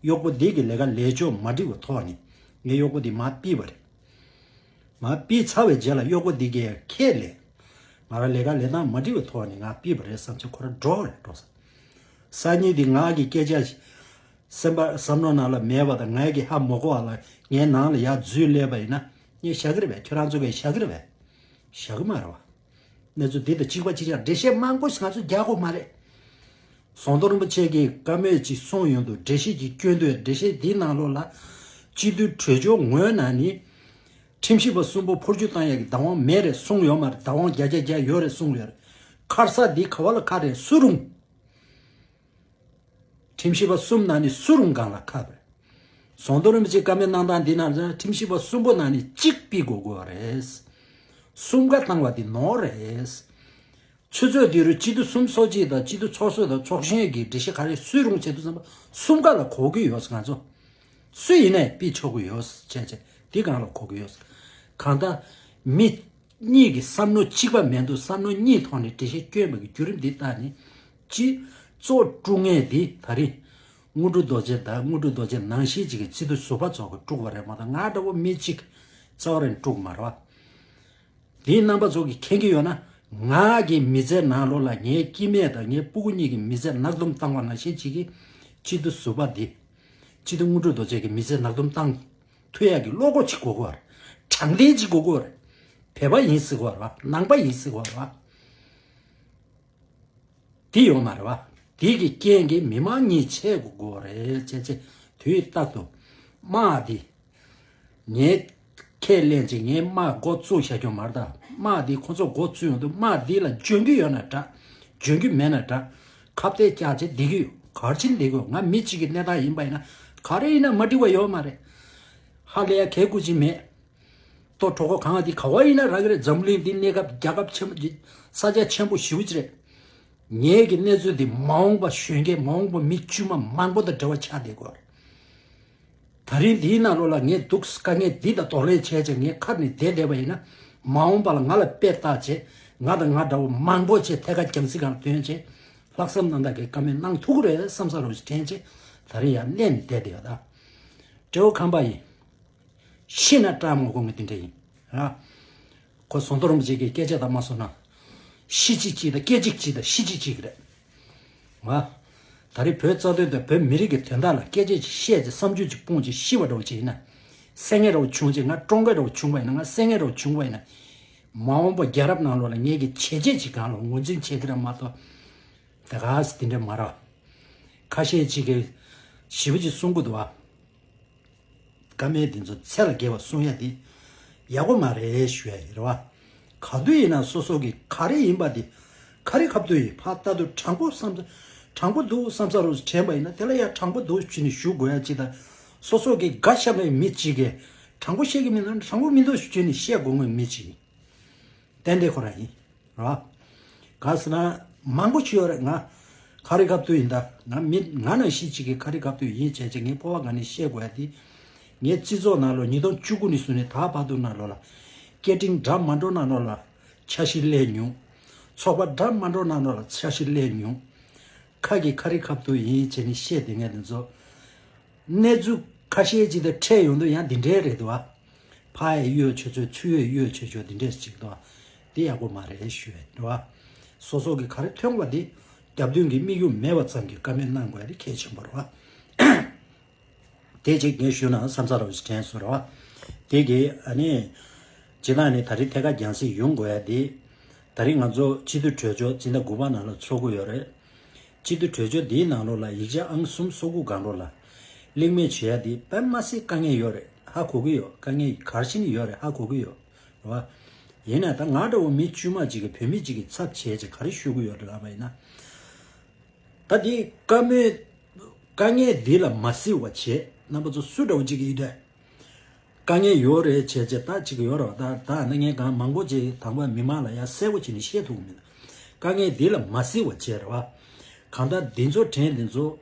གཡོག་པོ་འདི་གི་ལས་ཀ་ལས་ཕྱོགས་མ་འགྲིག་པའི་ཐོག་ནས་ངས་གཡོག་པོ་འདི་མར་ཕུད་པ་རེད། མར་ཕུད་ཚར་བའི་རྗེས་ལ་གཡོག་པོ་འདི་གས་ཁས་ལེན། ང་རང་ལས་ཀ་ལས་སྟངས་མ་འགྲིག་པའི་ཐོག་ནས་ང་ཕུད་པ་རེད་བསམ་ཚེ་ཁོ་རང་འགྲོ་རེད་འགྲོ་ས། སང་ཉིན་འདི་ང་གི་སྐད་ཆ་སེམས་པ་བསམ་བློ་ནང་ལ་མེད་པ་དང་ངའི་གི་ཧ་མ་གོ་བ་ལ་ངའི་ནང་ལ་ཡར་འཛུལ་སླེབས་པ་ཡིན་ན་ངས་བཞག་གི་རེད་པས། ཁྱོད་རང་ཚོ་གས་བཞག་གི་རེད་པས། བཞག་གི་མ་རེད་བ། གནས་ཚུལ་འདི་དང་གཅིག་པ་གཅིག་རྐྱང་འགྲེལ་བཤད་མང་པོ་ཞིག་ང་ཚོས་རྒྱག་དགོས་མ་རེད། ཟམ་གདོང་རིན་པོ་ཆེ་གིས་བཀའ་མོལ་ཅིག་གསུངས་ཡོང་དུས་འགྲེལ་བཤད་ཅིག་སྐྱོན་དུས་འགྲེལ་བཤད་འདིའི་ནང་ལོགས་ལ་སྤྱི་འཐུས་གྲོས་ཆོད་ངོས་ནང་ནས་ཁྲིམས་ཞིབ་པ་གསུམ་པོ་འཕོ་འགྱུར་བཏང་ཡག་གི་བདག་དབང་མེད་རེད་གསུངས་ཡོད་མ་རེད། བདག་དབང་བརྒྱ་ཆ་བརྒྱ་ཡོད་རེད་གསུངས་ཡོད་རེད། ཁ་ས་འདི་ག་བ་ལ་ཁ་རེད་སུ་རུང་། ཁྲིམས་ཞིབ་པ་གསུམ་ནང་ནས་སུ་རུང་སྒང་ལ་ཁ་རེད། ཟམ་གདོང་རིན་པོ་ཆེ་བཀའ་མོལ་གནང་སྟངས་འདི་ནང་ཁྲིམས་ཞིབ་པ་གསུམ་པོ་ནང་ནས་གཅིག་ཕུད་དགོས་དགོས་རེད། གསུམ་ཀ་བཏང་བ་འདི་ནོར་རེད། ཆུ་ཚོད་འདི་རུ་སྤྱི་འཐུས་གསུམ་སོ་གཅིག་དང་སྤྱི་འཐུས་ཚོགས་གཙོ་དང་ཚོགས་གཞོན་གྱི་འགྲེལ་བཤད་ག་རེ་སུས་རུང་བྱེད་དུས་ཙམ་པ་གསུམ་ཀ་ལ་གོ་གི་ཡོད་ང་ཚོ། སུ་ཡིན་ནས་ཕུད་ཆོག་གི་ཡོད་བྱས་བྱས་འདི་སྒང་ལ་གོ་གི་ཡོད། གང་ལྟར་མི་གཉིས་ཀྱི་བསམ་བློ་གཅིག་པ་མེད་འདུག་བསམ་བློ་གཉིས་ཐོག་ནས་འགྲེལ་བཤད་སྐྱོན་པ་གི་བརྒྱུད་རིམ་འདི་ལྟ་ནི། སྤྱི་ཚོགས་དཀྲུག་མཁན་འདི་ད་རེས་དངོས་གྲུབ་རྡོ་རྗེ་དང་དངོས་གྲུབ་རྡོ་རྗེ་ནང་བཞིན་ཅིག་གི་སྤྱི་འཐུས་ཟུར་པ་ཚོ་གི་དཀྲུག་པ་རེད་མ་གཏོགས་ང་འདྲ་བོ་མི་གཅིག་རྩ་བ་རང་དཀྲུག་མ་རེད་བ། འདིའི་རྣམ་པ་ཚོ་གིས་མཁྱེན་གྱི་ཡོད་ན། ང་གི་མི་ཚེ་ནང་ལོགས་ལ་ངའི་སྐྱེ་དམན་དང་ངའི་སྤུ་གུ་གཉིས་ཀྱི་མི་ཚེ་ནག་འདུམ་བཏང་བ་ནང་བཞིན་ཅིག་གི་སྤྱི་འཐུས་ཟུར་པ་འདི། སྤྱི་འཐུས་དངོས་གྲུབ་རྡོ་རྗེ་གི་མི་ཚེ་ནག་འདུམ་བཏང་ཐུབ་ཡག་གི་བློ་ཁོག་ཅིག་དགོས་ཀྱི་ཡོད་རེད། དྲང་བདེན་ཅིག་དགོས་ཀྱི་ཡོད་རེད། བོད་པ་ཡིན་ཟེར་གྱི་ཡོད་རེད་བ། ནང་པ་ཡིན་ཟེར་གྱི་ཡོད་རེད་བ། འདི་ཡོད་མ་རེད་བ། འདི་གི་རྐྱེན་གྱིས་མི་མང་གཉིས་ཆད་དགོས་ཀྱི་ཡོད་རེད་ཅེས་ཅེས་དུས་རྟག་ཏུ་དམག་འདི། ངས་ཁས་ལེན་ཅིག་ངས་དམག་འགོ་བཙུགས་བཞག་རྒྱུ་མ་རེད་ད། དམག་འདི་ཁོ་ཚོ་འགོ་བཙུགས་ཡོང་དུས་དམག་འདི་ལ་འཇོན་གྱི་ཡོད་ན་འདྲ། འཇོན་གྱི་མེད་ན་འདྲ། ཁ་གཏད་བཅག་བྱས་བསྡད་ཀྱི་ཡོད། ག་རེ་བྱས་ནས་བསྡད་ཀྱི་ཡོད། ང་མི་གཅིག་གི་གནས་སྟངས་ཡིན་པ་ཡིན་ན་ག་རེ་ཡིན་ན་མ་འགྲིག་པ་ཡོད་མ་རེད། ཧ་ལས་ཡ་གལ་དགོས་ཅིག་མེད། ལྟོ་གྲོད་ཁོག་གང་འདི་ག་བ་ཡིན་ན་རག་གི་རེད། འཛམ་གླིང་འདི་གནས་སྐབས་རྒྱལ་ཁབ་ཆེན་པོ་ཅིག་ས་ཆ་ཆེན་པོ་ཞེ་པོ་ཅིག་རེད། ངེད་ཀྱི་གནས་ཚུལ་འདི་མ་འོངས་པ་གཞོན་སྐྱེས་མ་འོངས་པ་མི་དཀྱུས་མ་མང་པོ་དང་འབྲེལ་བ་ཆགས་བསྡད་ཀྱི་ཡོད་རེད། ད་རིང་འདིའི་ནང་ལོགས་ལ་ངས་འདུག་དཀའ་ངལ་འདི་དང་གདོང་ལེན་བྱས་བྱས་ངས་ཁ་ནས་བསྡད་བསྡད་པ་ཡིན་ན། མ་འོངས་པ་ལ་ང་ལ་དཔེ་བལྟས་བྱས་ང་དང་ང་འདྲ་བོ་མང་པོ་བྱས་ཐད་ཀར་རྒྱང་སྲིང་སྒང་ཐོན་བྱས་ལྷག་བསམ་རྣམ་དག་གིས་བཀའ་མོལ་གནང་ཐུབ་ཀྱི་རེད་བསམ་ས་རུ་དྲན་བྱས་ད་རིང་ཡང་གནས་ནས་བསྡད་བསྡད་ཡོད་ད། སྤྲེའུ་ཁམས་པ་ཡིན། ཤི་ན་སྐྲག་མ་དགོས་ངས་དེ་འདྲ་ཡིན། ར། ཁོ་ཟམ་གདོང་རིན་པོ་ཆེ་གི་སྐད་ཆ་དང་མ་སོང་ན། ཤི་གཅིག་གཅིག་དང་སྐད་ཅིག་གཅིག་དང་ཤི་གཅིག་གཅིག་རེད། ར། ད་རེས་བོད་རྩ་དོན་དང་བོད་མི་རིགས་ཀྱི་དོན་དག་ལ་སྐད་ཆ་ཅིག་བཤད་ཅིག་བསམ་ཚུལ་ཅིག་སྤུངས་ཅིག་ཤི་བ་འདྲ་བོ་ཅིག་ཡིན་ན། བསད་མཁན་འདྲ་བོ་བྱུང་ཅིག་ང་བཀྲོངས་མཁན་འདྲ་བོ་བྱུང་བ་ཡིན་ན། ང་བསད་མཁན་འདྲ་བོ་བྱུང་བ་ཡིན་ན། མ་འོངས་པ་རྒྱལ་རབས་ནང་ལོགས་ལ་ངེད་ཀྱི་བྱས་རྗེས་ཅིག་སྒང་ལ་ངོས་འཛིན་བྱེད་ཀྱི་རེད་མ་གཏོགས། ད་ག་སེ་དེ་འདྲ་མ་རེད། ཁ་ཤས་ཅིག་གིས་ཞེ་པོ་ཅིག་གསུང་གི་འདུག་བ། བཀའ་མོལ་འདི་ཚོ་ཚད་ལས་བརྒལ་བ་གསུང་ཡ་འདི་ཡག་པོ་མ་རེད་ཞུ་ཡ་ཡིན་རེད་བ། ག་དུས་ཡིན་ན་སོ་སོ་གི་ག་རེ་ཡིན་པ་འདི་ག་རེ་ཁ་ཐུག་ཡིན་ཕར་ལྟ་དུས་དྲང་པོ་བསམ་དྲང་པོ་འདུག་བསམ་ས་རུ་དྲན་པ་ཡིན་ན་དེ་ལ་ཡ་དྲང་པོ་འདུག་ཞུས་ནས་ཞུ་དགོས་ཡ་ཅིག་དང་། སོ་སོ་གི་དགའ་ཤ་མེད་མི་གཅིག་གིས་དྲང་པོ་བཤད་ཀྱི་མིན་ན་དྲང་པོ་མི་འདུག་ཞུས་ནས་བཤད་དགོས་ངོས་མི་གཅིག་ཡིན། ཏན་ཏན་ཁོ་རང་ཡིན། རོ། ག་ཟེར་ན། མང་པོ་ཅིག་ཡོད་རེད་ང་། ག་རེ་སྐབས་དུ་ཡིན་ད། ང་མི་ང་ནང་བཞིན་ཅིག་གིས་ག་རེ་སྐབས་དུ་ཡིན་བྱས་བྱས་ངས་སྤོབས་པ་ག་ནས་བཤད་དགོས་ཡ་དེ། ངས་སྤྱི་ཚོགས་ནང་ལོགས་ཉིས་སྟོང་བཅུ་དགུ་ནས་བཟུང་ནས་ད་བར་དུ་ནང་ལོགས་ལ། སྐད་འཕྲིན་འདྲ་མ་འགྲོ་ནང་ལོགས་ལ་འཆར་གཞི་སླེབས་མྱོང་། ཚོགས་པ་འདྲ་མ་འགྲོ་ནང་ལོགས་ལ་འཆར་གཞི་སླེབས་མྱོང་། ཁ་གི་ག་རེ་སྐབས་དུ་ཡིན་བྱས་ནས་བཤད་བསྡད་མཁན་དེ་ཚོ། གནས་ཚུལ་ཁ་ཤས་ཅིག་དང་འཕྲད་ཡོང་དུས་ཡང་འདི་འདྲའི་རེད་འདུག་ཨ། ཕ་ཡི་གཡོ་ཆོས་ཆོས་ཚུ་ཡོད་གཡོ་ཆོས་ཆོས་འདི་འདྲས་ཅིག་འདུག་ཨ། འདི་ཡག་པོ་མ་རེད་ཞུ་ཡས་འདུག་ཨ། སོ་སོ་གི་ག་རེ་ཐོན་པ་འདི་རྒྱབ་མདུན་གྱི་དམིགས་ཡུལ་མེད་པ་ཙམ་གྱི་བཀའ་མོལ་གནང་དགོས་ཡ་འདི་གལ་ཆེན་པོ་རེད་བ། དེ་ཅིག་ངས་ཞུ་ན་བསམ་ཚར་བ་ཞིག་དྲན་སོང་རེད་བ། དེ་གི་ཨ་ནི། སྤྱི་བཏང་ནི་ད་རེས་ཐད་ཀར་རྒྱང་སྲིང་ཡོང་དགོས་ཡ་འདི། ད་རེས་ང་ཚོ་སྤྱི་འཐུས་གྲོས་ཚོགས་སྤྱི་ཟླ་དགུ་པ་ནང་ལ་ཚོགས་ཀྱི་ཡོད་རེད། སྤྱི་འཐུས་གྲོས་ཆོད་འདིའི་ནང་ལོགས་ལ་ཡིག་ཆ་ཨང་གསུམ་སོ་དགུ་སྒང་ལོགས་ལ་གླེང་མོལ་བྱེད་ཡ་འདི་དཔེ་མ་སྲིད་དཀའ་ངལ་ཡོད་རེད། ཧ་གོ་གི་ཡོད། དཀའ་ངལ་ག་རེ་ཞིག་ནི་ཡོད་རེད། ཧ་གོ་གི་ཡོད་རེད་བ། ཡིན་ན་ད་ང་འདྲ་བོ་མི་དཀྱུས་མ་ཅིག་གིས་བོད་མི་ཅིག་གི་ཚབ་བྱས་བྱས་ག་རེ་ཞུ་གི་ཡོད་རེད་ལབ་པ་ཡིན་ན། ད་འདི་བཀའ་མོལ་དཀའ་ངལ་འདི་ལ་མ་གཟིགས་པ་བྱས་རྣམ་པ་ཚོ་སུ་འདྲ་བོ་ཅིག་གིས་ཡིན་དྲན། དཀའ་ངལ་ཡོད་རེད་བྱས་བྱས་ད་ཅིག་ཡོད་རེད་བ། ད་ད་ནི་ངས་གང་མང་པོ་ཅིག་དང་པོ་མི་མང་ལ་ཡ་གསལ་པོ་བྱས་ནས་བཤད་ཐུབ་ཀྱི་མེད། དཀའ་ངལ་འདི་ལ་མ་གཟིགས་པ་བྱས་རེད་བ། གང་ལྟར་འདི་ཚོ་དྲན་འདི་ཚོ་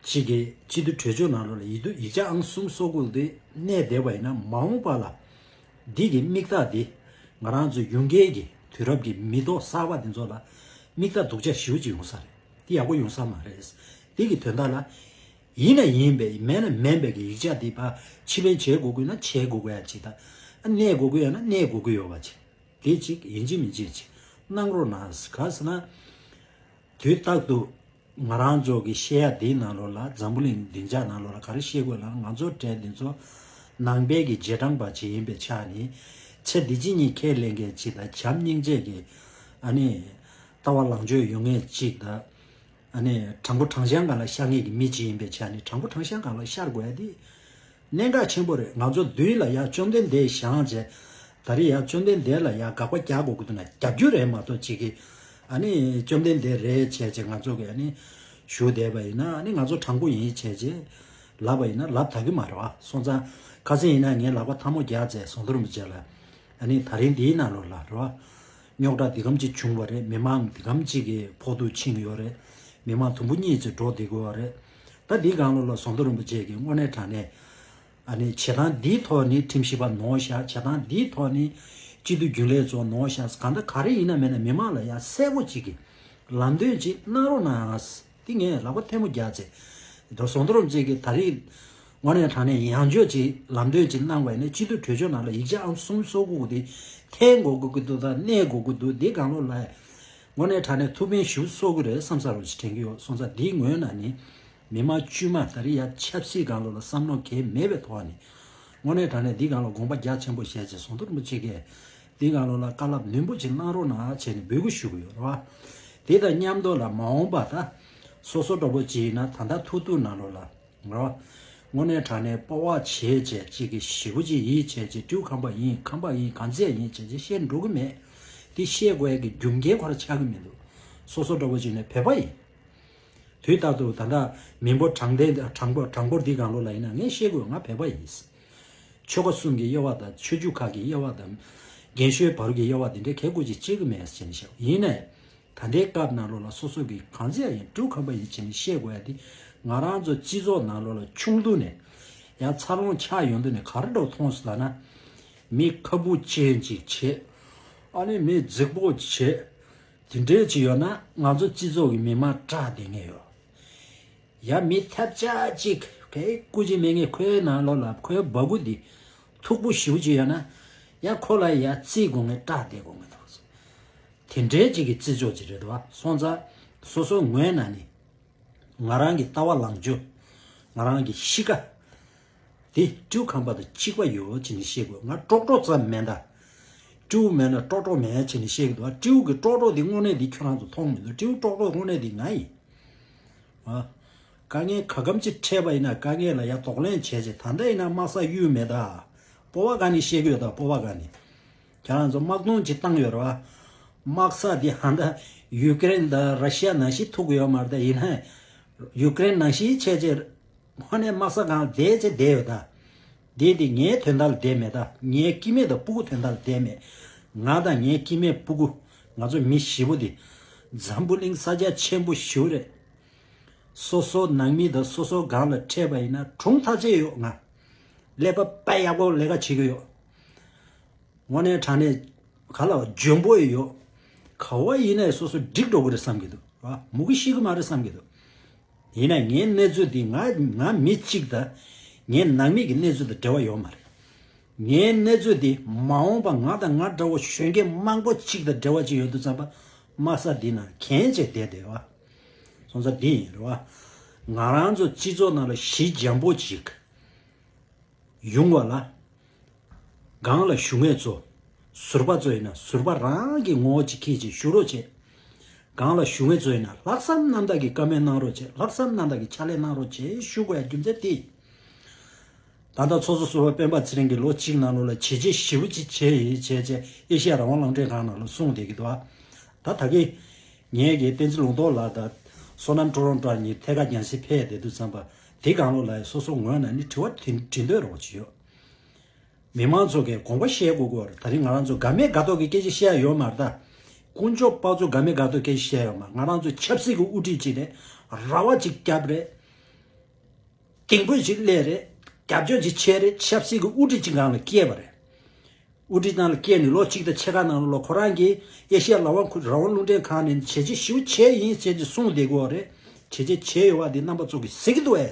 ཅིག་གི་སྤྱི་འཐུས་གྲོས་ཆོད་ནང་ལོགས་ལ་ཡིག་ཐོག་ཡིག་ཆ་ཨང་གསུམ་སོ་དགུ་དེ་གནས་བསྡད་པ་ཡིན་ན་མ་འོངས་པ་ལ་འདི་གི་དམིགས་རྟགས་འདི་ང་རང་ཚོ་ཡོང་གལ་གྱི་དུས་རབས་ཀྱི་མི་ཐོག་གསར་པ་འདི་ཚོ་ལ་དམིགས་རྟགས་སྡུག་ཅག་ཞེ་པོ་ཅིག་ཡོང་ས་རེད། འདི་ཡག་པོ་ཡོང་ས་མ་རེད། འདི་གི་དོན་དག་ལ། ཡིན་ན་ཡིན་པས་མེད་ན་མེད་པས་ཀྱི་ཡིག་ཆ་འདི་ཕར་ཕྱིར་ལེན་བྱེད་དགོས་ཀྱི་ཡོད་ན་བྱེད་དགོས་ཀྱི་ཡ་ཅིག་དང་། གནས་དགོས་ཀྱི་ཡོད་ན་གནས་དགོས་ཀྱི་ཡོད་པ་ཅིག་དེ་ཅིག་ཡིན་གཅིག་མིན་གཅིག་ཅིག་གནང་རོགས་གནང་། ག་ཟེར་ན། དུས་རྟག་ཏུ་ང་རང་ཚོ་གི་བཤད་ཡ་འདིའི་ནང་ལོགས་ལ་འཛམ་བུ་གླིང་བདེ་འཇགས་ནང་ལོགས་ལ་ག་རེ་བཤད་དགོས་ལབ་ན་ང་ཚོ་གྲས་འདི་ཚོ་ནང་པའི་གི་རྗེས་འབྲང་པ་ཅིག་ཡིན་པའི་ཆ་ནས་ཚེ་འདི་ཕྱི་གཉིས་ཁས་ལེན་མཁན་ཅིག་དང་བྱམས་སྙིང་རྗེ་གི་ཨ་ནི་ལྟ་བ་ལངས་ཕྱོགས་ཡོད་མཁན་ཅིག་དང་། ཨ་ནི་དྲང་པོ་དྲང་བཞག་སྒང་ལ་ཤར་མཁན་གྱི་མི་ཅིག་ཡིན་པའི་ཆ་ནས་དྲང་པོ་དྲང་བཞག་སྒང་ལ་ཤར་དགོས་ཡ་དེ་གནད་འགག་ཆེན་པོ་རེད། ང་ཚོ་མདུན་ལ་ཡ་བཅོམ་ལྡན་འདས་བཞེངས་བྱས་ད་རེས་ཡ་བཅོམ་ལྡན་འདས་ལ་ཡ་དགག་པ་རྒྱག་དགོས་ཀྱི་འདུག་ན་རྒྱབ་སྐྱོར་རེད་མ་གཏོགས་ཅིག་གིས་ཨ་ནི་བཅོམ་ལྡན་འདས་རེད་བྱས་བྱས་ང་ཚོ་གི་ཨ་ནི་ཞུ་བསྡད་པ་ཡིན་ན་ཨ་ནི་ང་ཚོ་དྲང་པོ་ཡིན་བྱས་བྱས་ལབ་པ་ཡིན་ན་ལབ་ད་གི་མ་རེད་བ། སོང་ཙང་ཁ་སང་ཡིན་ན་ངས་ལག་པ་ཐལ་མོ་རྒྱག་བྱས་ཟམ་གདོང་རིན་པོ་ཆེ་ལ་ཨ་ནི་ད་རིང་འདིའི་ནང་ལོགས་ལ་རེད་བ། རྙོག་དྲ་འདི་གམ་ཅིག་བྱུང་བ་རེད། མི་མང་འདི་གམ་ཅིག་གི་ཕོག་ཐུག་ཕྱིན་ཡོད་རེད། མི་མང་དུམ་བུ་གཉིས་ཅིག་འགྲོ་བསྡད་ཀྱི་ཡོད་རེད། ད་འདི་སྒང་ལོགས་ལ་ཟམ་གདོང་རིན་པོ་ཆེ་གིས་དངོས་གནས་དྲང་གནས་ཨ་ནི་བྱེད་སྟངས་འདིའི་ཐོག་ནས་ཁྲིམས་ཞིབ་པ་ནོར་བཞག་བྱེད་སྟངས་འདིའི་ཐོག་ནས་སྤྱི་འཐུས་རྒྱུན་ལས་ཚོ་ནོར་བཞག་གང་ལྟར་ག་རེ་ཡིན་ན་མིན་ན་མི་མང་ལ་ཡང་གསལ་པོ་ཅིག་གི་ལམ་སྟོན་ཅིག་གནང་རོགས་གནང་། འདི་ངས་ལག་པ་ཐལ་མོ་རྒྱག་བྱས། ཟམ་གདོང་རིན་པོ་ཆེ་གིས་ད་རེས་དངོས་གནས་དྲང་གནས་ཡང་བསྐྱར་ཅིག་ལམ་སྟོན་ཅིག་གནང་བ་ཡིན་ན་སྤྱི་འཐུས་གྲོས་ཆོད་ནང་ལ་ཡིག་ཆ་ཨང་གསུམ་སོ་དགུ་དེ་འཐེན་དགོས་ཀྱི་འདུག་དང་གནས་དགོས་ཀྱི་འདུག་འདི་སྒང་ལོགས་ལ་དངོས་གནས་དྲང་གནས་ཐུགས་ཕན་ཞེ་པོ་གསོས་ཀྱི་རེད་བསམ་ས་རུ་ཞིག་དྲན་གྱི་ཡོད། སོང་ཙང་འདིའི་ངོས་ནས་ནི་མི་མང་དཀྱུས་མ་ད་རེས་ཡ་ཆབ་སྲིད་སྒང་ལོགས་ལ་བསམ་བློ་གང་ཡང་མེད་པའི་ཐོག་ནས་དངོས་གནས་དྲང་གནས་འདི་སྒང་ལ་དགོངས་པ་རྒྱ་ཆེན་པོ་བཞེས་བྱས་ཟམ་གདོང་རིན་པོ་ཆེ་གིས་འདི་སྒང་ལོགས་ལ་བཀའ་སློབ་ནན་པོ་ཅིག་གནང་རོགས་གནང་བྱས་ནས་འབོད་སྐུལ་ཞུ་གི་ཡོད་རེད་བ། དེ་དང་མཉམ་དུ་ལ་མ་འོངས་པ་ད་སོ་སོ་འདྲ་པོ་ཅིག་ཡིན་ན་ད་ལྟ་ཐུག་ཐུག་ནང་ལོགས་ལ་རོ། དངོས་གནས་དྲང་གནས་སྤོབས་པ་བྱས་བྱས་ཅིག་གི་ཞེ་པོ་ཅིག་ཡིད་ཆེས་ཅིག་སྤྲེའུ་ཁམས་པ་ཡིན་ཁམས་པ་ཡིན་གང་ཚད་ཡིན་བྱས་ཅིག་བཤད་འགྲོ་གི་མེད། དེ་བཤད་དགོས་ཡ་གི་རྒྱུ་རྐྱེན་ཁོ་རང་ཆགས་ཀྱི་མི་འདུག་སོ་སོ་འདྲ་པོ་ཅིག་ནས་བོད་པ་ཡིན། དུས་རྟག་ཏུ་ད་ལྟ་མི་འབོར་གྲངས་ལྡན་གྲངས་འབོར་གྲངས་འབོར་འདི་སྒང་ལོགས་ལ་ཡིན་ན་ངས་བཤད་དགོས། ང་བོད་པ་ཡིན། ཆོལ་ཁ་གསུམ་གྱི་དབྱེ་བ་དང་ཆོས་བརྒྱུད་ཁག་གི་དབྱེ་བ་དང་། རྒན་གཞོན་བར་གྱི་དབྱེ་བ་འདི་འདྲའི་གལ་དགོས་ཅིག་བྱེད་ཀྱི་མེད་ཟེར་ནས་བཤད། ཡིན་ནའི། ད་ལྟའི་སྐབས་ནང་ལོགས་ལ་སོ་སོ་གི་གང་ཚད་ཡིན་སྤྲེའུ་ཁམས་པ་ཡིན་བྱས་ནས་བཤད་དགོས་ཡ་དེ་ང་རང་ཚོ་སྤྱི་ཚོགས་ནང་ལོགས་ལ་ཆུང་དུས་ནས་ཡང་འཚར་ལོངས་ཆགས་ཡོང་དུས་ནས་ག་རེ་འདྲ་བོ་མཐོང་སོང་ལབ་ན། མི་ཁ་སྦུབ་ཅན་ཅིག་བྱེད། ཨ་ནི་མི་རྫིག་པོ་བྱེད། དེ་འདྲས་ཅིག་ཡོད་ན་ང་ཚོ་སྤྱི་ཚོགས་ཀྱི་མི་མང་སྐྲག་བསྡད་མཁན་ཡོད། ཡ་མི་ཐབས་ཆག་ཅིག་ཁོའི་སྐུ་མཁྱེན་མེད་མཁན་ཁོའི་ནང་ལོགས་ལ་ཁོའི་སྦ་ཁུག་འདི་མཐུག་པོ་ཞེ་པོ་ཅིག་ཡོད་ན་ཡ་ཁོ་ལ་ཡ་བརྩི་དགོས་མཁན་སྐྲག་བསྡད་དགོས་མཁན་འདུག་དེ་འདྲའི་ཅིག་གི་བརྩི་འཇོག་ཅིག་རེད་འདུག་བ། སོང་ཙང་སོ་སོའི་ངོས་ནས་ནི་ ང་རང་གི་ལྟ་བ་ལངས་ཕྱོགས། ང་རང་གི་གཤིས་ཀ། དེ་སྤྲེའུ་ཁམས་པ་དང་གཅིག་པ་ཡོད་ཅེས་ནས་བཤད་དགོས། ང་ཀྲོག་ཀྲོག་ཙམ་མེད་ད། སྤྲེའུ་མེད་ན་ཀྲོག་ཀྲོག་མེད་ཅེས་ནས་བཤད་གི་འདུག། སྤྲེའུ་གི་ཀྲོག་ཀྲོག་དེ་དངོས་གནས་དེ་ཁྱོད་རང་ཚོ་མཐོང་མི་འདུག། སྤྲེའུ་ཀྲོག་ཀྲོག་དངོས་གནས་དེ་ང་ཡིན། ཨ། དཀའ་ངལ་ག་གམ་ཅིག་འཕྲད་པ་ཡིན་ན་དཀའ་ངལ་ལ་ཡ་གདོང་ལེན་བྱས་བྱས། ད་ལྟ་ཡིན་ན་དམག་ས་གཡུལ་མེད་ད། སྤོབས་པ་ག་ནས་བཤད་གི་ཡོད་ད། སྤོབས་པ་ག་ནས། ཁྱེད་རང་ཚོ་དམག་དོན་ཅིག་བཏང་ཡོད་རེད་བ། དམག་ས་དེ་ཧ་ད་ཡུ་ཀེ་རེན་དང་ར་ཤི་ཡ་ནང་བཞིན་ཐུག་གི་ཡོད་མ་རེད་ད། ཡིན་ན་ཡུ་ཀེ་རེན་ནང་བཞིན་བྱས་བྱས། ཧོ་ནས་དམག་ས་སྒང་བསྡད་ཅེས་བསྡད་ཡོད་ད། དེ་དེ་ངའི་དོན་དག་ལ་བསྡད་མེད་ད། ངའི་སྐྱེ་དམན་དང་སྤུ་གུ་དོན་དག་ལ་བསྡད་མེད། ང་དང་ངའི་སྐྱེ་དམན་སྤུ་གུ། ང་ཚོ་མི་བཞི་པོ་དེ། འཛམ་བུ་གླིང་ས་ཆ་ཆེན་པོ་ཞིག་རེད། སོ་སོ་ནང་མི་དང་སོ་སོ་སྒང་ལ་འཕྲད་པ་ཡིན་ན་གྲོངས་ཐག་ཆད་ཡོད་ང་། ཀླད་པ་དཔེ་ཡག་པོ་ལས་ཀ་བྱེད་ཀྱི་ཡོད། དངོས་གནས་དྲང་གནས་ག་ལ་འཇོན་པོ་ཡོད། ག་བ་ཡིན་ནའི་སོ་སོ་འགྲིག་འགྲོ་གི་རེད་བསམ་གྱི་འདུག་བ། མུ་གེ་ཤི་གི་མ་རེད་བསམ་གྱི་འདུག། ཡིན་ན་ངའི་གནས་ཚུལ་འདི་ང་ང་མི་གཅིག་དང་ངའི་ནང་མི་གི་གནས་ཚུལ་དང་འབྲེལ་བ་ཡོད་མ་རེད། ངའི་གནས་ཚུལ་འདི་མ་འོངས་པ་ང་དང་ང་འདྲ་བོ་གཞོན་སྐྱེས་མང་པོ་གཅིག་དང་འབྲེལ་བ་ཅིག་ཡོད་དུས་ཙམ་པ། དམག་ས་འདི་ན་གན་ཅིག་བསྡད་བསྡད་བ། སོང་ཙང་འདི་ཡིན་རེད་བ། ང་རང་ཚོ་སྤྱི་ཚོགས་ནང་ལ་ཞི་འཇམ་པོ་ཅིག་ཡོང་བ་ལ། སྒང་ལ་བཞུགས་མཁན་ཚོ། ཟུར་པ་ཚོ་ཡིན་ན་ཟུར་པ་རང་གི་ངོ་བོ་ཅིག་འཁྱེར་ཅིག་བཞུགས་རོགས་བྱེད། སྒང་ལ་བཞུགས་མཁན་ཚོ་ཡིན་ན་ལྷག་བསམ་རྣམ་དག་གིས་བཀའ་མོལ་གནང་རོགས་བྱེད། ལྷག་བསམ་རྣམ་དག་གིས་ཕྱག་ལས་གནང་རོགས་བྱེད་ཞུ་དགོས་ཡ་རྒྱུ་མཚན་དེ། ད་ལྟ་ཚོགས་གཙོ་ཟུར་པ་སྤེན་པ་ཚེ་རིང་གིས་ལོ་གཅིག་ནང་ལོགས་ལ་བྱས་རྗེས་ཞེ་པོ་ཅིག་བྱས་ཡིན་བྱས་བྱས་ཨེ་ཤེ་ཡ་རང་དབང་རླུང་འཕྲིན་ཁང་ནང་ལ་གསུངས་བསྡད་ཀྱི་འདུག་ཨ། ད་ད་གིན་ངས་ཀྱི་བསྟན་འཛིན་ལུང་རྟོགས་ལགས་དང་བསོད་ནམས་ཀྲོ་རོན་ཀྲོ་གཉིས་ཐད་ཀར་རྒྱང་སྲིང་ཕེབས་བསྡད་དུས་ཙམ་པ། དེ་སྒང་ལོགས་ལ་སོ་སོ་ངོས་ནས་ནི་དྲི་བ་དྲི་དྲི་འདོད་རོགས་ཅིག་ཡོད། མི་མང་ཚོ་གིས་དགོངས་པ་བཞེས་དགོས་ཀྱི་ཡོད་རེད། ད་རིང་ང་རང་ཚོ་དགའ་མེད་དགའ་མདོག་གི་སྐད་ཆ་བཤད་ཡ་ཡོད་མ་རེད་ད། དཀོན་མཆོག་དཔག་ཚོད་དགའ་མེད་དགའ་མདོག་སྐད་ཆ་བཤད་ཡ་ཡོད་མ་རེད། ང་རང་ཚོ་ཆབ་སྲིད་ཀྱི་དབུ་ཁྲིད་ཅིག་རེད། ར་བ་ཅིག་བརྒྱབ་རེད། གཏིང་ཕུད་ཅིག་སླེབས་རེད། རྒྱབ་སྐྱོར་ཅིག་བྱས་རེད། ཆབ་སྲིད་ཀྱི་དབུ་ཁྲིད་ཅིག་སྒང་ལ་སྐྱེས་པ་རེད། དབུ་ཁྲིད་ནང་ལ་སྐྱེས་ནས་ལོ་གཅིག་དང་ཕྱེད་ཀ་ནང་ལ་ཁོ་རང་གིས་ཨེ་ཤེ་ཡ་ལ་དབང་ཁུ་རང་དབང་རླུང་འཕྲིན་ཁང་ནས་བྱས་རྗེས་ཞེ་པོ་བྱས་ཡིན་ཟེར་ཏེ་གསུངས་བསྡད་ཀྱི་ཡོད་རེད། བྱས་རྗེས་བྱས་ཡོད་པ་འདི་རྣམ་པ་ཚོ་གིས་གཟིགས་ཀྱི་འདུག་ཨེ།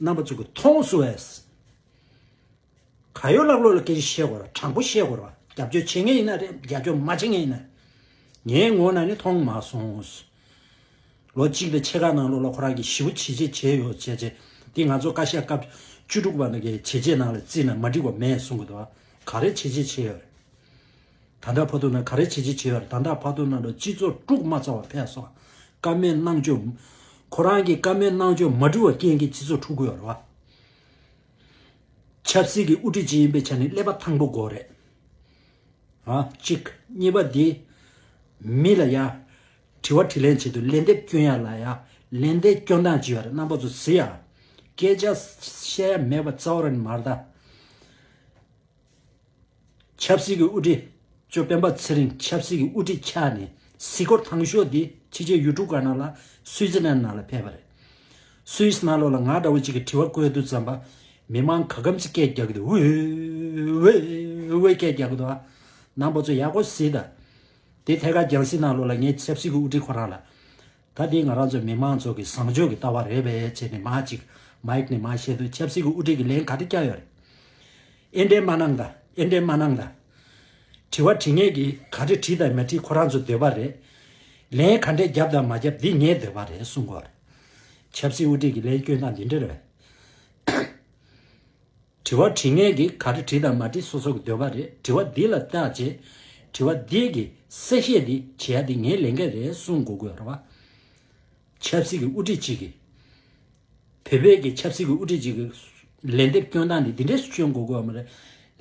རྣམ་པ་ཚོ་གིས་མཐོང་སོང་ཨེ། ག་ཡོད་ལག་ལོག་ལ་སྐད་ཆ་བཤད་དགོས་ར། དྲང་པོ་བཤད་དགོས་ར། རྒྱབ་སྐྱོར་བྱེད་མཁན་ཡིན་ན་རེད། རྒྱབ་སྐྱོར་མ་བྱེད་མཁན་ཡིན་ན། ངའི་ངོས་ནས་ནི་མཐོང་མ་སོང་། ལོ་གཅིག་དང་ཕྱེད་ཀ་ནང་ལོགས་ལ་ཁོ་རང་གིས་ཞེ་པོ་བྱས་རྗེས་བྱས་ཡོད་བྱས་རྗེས། འདི་ང་ཚོ་བཀའ་ཤག་སྐབས་བཅུ་དྲུག་པ་ནང་གི་བྱས་རྗེས་ནང་ལ་བརྩིས་ན་མ་འགྲིག་པ་མེད་གསུང་གི་འདུག་བ། ག་རེ་བྱས་རྗེས་བྱས་ཡོད་རེད། ད་ལྟ་བར་དུ་ན་ག་རེ་བྱས་རྗེས་བྱས་ཡོད་རེད། ད་ལྟ་བར་དུ་ན་ལོ་སྤྱི་ཚོགས་དཀྲུག་མ་ཚར་བ་ཕེབས་སོང་། བཀའ་མོལ་གནང་ཕྱོགས། ཁོ་རང་གི་བཀའ་མོལ་གནང་ཕྱོགས་མ་འགྲིག་པ་རྐྱེན་གྱིས་སྤྱི་ཚོགས་འཁྲུག་གི་ཡོད་རེད་བ། ཆབ་སྲིད་ཀྱི་དབུ་ཁྲིད་ཅིག་ཡིན་པའི་ཆ་ནས་ཀླད་པ་ཐང་པོ་དགོས་རེད། ཨ། གཅིག་གཉིས་པ་འདི། མི་ལ་ཡ། དྲི་བ་དྲིས་ལན་བྱེད་དུས་ལན་འདེབས་སྐྱོན་ཡ་ལ་ཡ། ལན་འདེབས་སྐྱོན་སྟངས་ཅིག་ཡོད་རེད། རྣམ་པ་ཚོ་གཟིགས་ཡ། སྐད་ཆ་བཤད་ཡ་མེད་པ་རྩ་བ་རང་མ་རེད་ད། ཆབ་སྲིད་ཀྱི་དབུ་ཁྲིད། ཅོ་སྤེན་པ་ཚེ་རིང་ཆབ་སྲིད་ཀྱི་དབུ་ཁྲིད་ཆགས་ནས་གཟིགས་སྐོར་དང་ཤོས་འདི་ཕྱི་རྒྱལ་ཡུལ་གྲུ་ཁག་ནང་ལ་སུའི་ཙི་ལན་ནང་ལ་ཕེབས་པ་རེད། སུའི་ཙི་ནང་ལོགས་ལ་ང་འདྲ་བོ་གཅིག་གིས་དྲི་བ་བཀོད་དུས་ཙམ་པ། མི་མང་ག་གམ་གྱིས་སྐད་རྒྱག་གི་འདུག། ཝེ་ཝེ་ཝེ་སྐད་རྒྱག་གི་འདུག་ཨ། རྣམ་པ་ཚོ་ཡག་པོ་གཟིགས་དང་། དེ་ཐད་ཀར་རྒྱང་སྲིང་ནང་ལོགས་ལ་ངའི་ཆབ་སྲིད་ཀྱི་དབུ་ཁྲིད་ཁོ་རང་ལ། ད་དེ་ང་རང་ཚོ་མི་མང་ཚོ་གི་བཟང་སྤྱོད་ཀྱི་ལྟ་བ་རེད་པས་བྱས་ནས་མ་ཅིག་མའིག་ནས་མ་བཤད་དུས་ཆབ་སྲིད་ཀྱི་དབུ་ཁྲིད་ཀྱི་ལན་ག་རེ་བསྐྱལ་ཡོད་རེད། ཨེ་འདྲས་མ་གནང་ད། ཨེ་འདྲས་མ་གནང་ད། དྲི་བ་དྲི་མཁན་གྱིས་ག་རེ་དྲིས་དང་མ་དྲིས་ཁོ་རང་ཚོ་འདོད་པ་རེད། ལན་ག་འདྲས་བརྒྱབ་དང་མ་བརྒྱབ་འདི་ངའི་འདོད་པ་རེད་གསུང་གི་ཡོད་རེད། ཆབ་སྲིད་དབུ་ཁྲིད་ཀྱི་ལན་སྐྱོན་སྟངས་འདི་འདྲ་རེད་པས། དྲི་བ་དྲི་མཁན་གྱིས་ག་རེ་དྲིས་དང་མ་དྲིས་སོ་སོ་གི་འདོད་པ་རེད། དྲི་བ་འདི་ལ་བལྟས་བྱས། དྲི་བ་འདི་གི་གསལ་བཤད་འདི་བྱེད་ཡ་འདི་ངའི་ལས་འགན་རེད་གསུང་དགོས་ཀྱི་ཡོད་རེད་བ། ཆབ་སྲིད་ཀྱི་དབུ་ཁྲིད་ཅིག་གིས། བོད་པའི་གི་ཆབ་སྲིད་ཀྱི་དབུ་ཁྲིད་ཅིག་གིས་ལན་འདེབས་སྐྱོན་སྟངས་འདི་འདི་འདྲས་སུ་སྐྱོན་དགོས་ཀྱི་ཡོད་མ་རེད།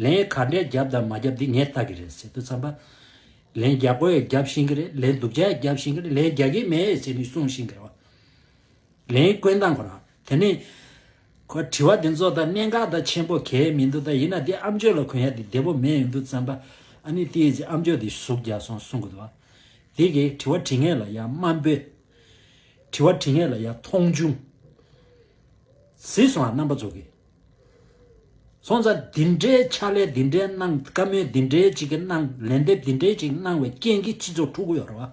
ལན་ག་འདྲས་བརྒྱབ་དང་མ་བརྒྱབ་འདི་ངས་ལྟ་གི་རེད་ཟེར་དུས་ཙམ་པ། ལན་རྒྱག་དགོས་ཡ་རྒྱབ་ཤེས་ཀྱི་རེད། ལན་སྡུག་ཅག་ཡ་རྒྱབ་ཤེས་ཀྱི་རེད། ལན་རྒྱག་གི་མེད་ཟེར་ནས་གསུང་ཤེས་ཀྱི་རེད་བ། ལན་སྐྱོན་སྟངས་ཁོ་རང་། དེ་ནས། ཁོ་དྲི་བ་འདི་ཚོ་ད་གནད་འགག་ད་ཆེན་པོ་གལ་མི་འདུག། ད་ཡིན་ན་འདི་ཨ་མཆོག་ལ་གོན་ཡ་འདི་བདེ་པོ་མེད་ཡོང་དུས་ཙམ་པ། ཨ་ནི་དེའི་ཚེ་ཨ་མཆོག་འདི་ཟུག་རྒྱག་སོང་གསུང་གི་འདུག་བ། དེ་གིས་དྲི་བ་དྲི་མཁན་ལ་ཡ་དམའ་འབེབས། དྲི་བ་དྲི་མཁན་ལ་ཡ་མཐོང་ཆུང་། གཟིགས་སོང་ཨ་རྣམ་པ་ཚོ་གིས། སོང་ཙང་འདི་འདྲའི་ཕྱག་ལས་འདི་འདྲའི་གནང་། བཀའ་མོལ་འདི་འདྲའི་ཅིག་གི་གནང་། ལན་འདེབས་འདི་འདྲའི་ཅིག་གནང་བའི་རྐྱེན་གྱིས་སྤྱི་ཚོགས་འཁྲུག་གི་ཡོད་རེད་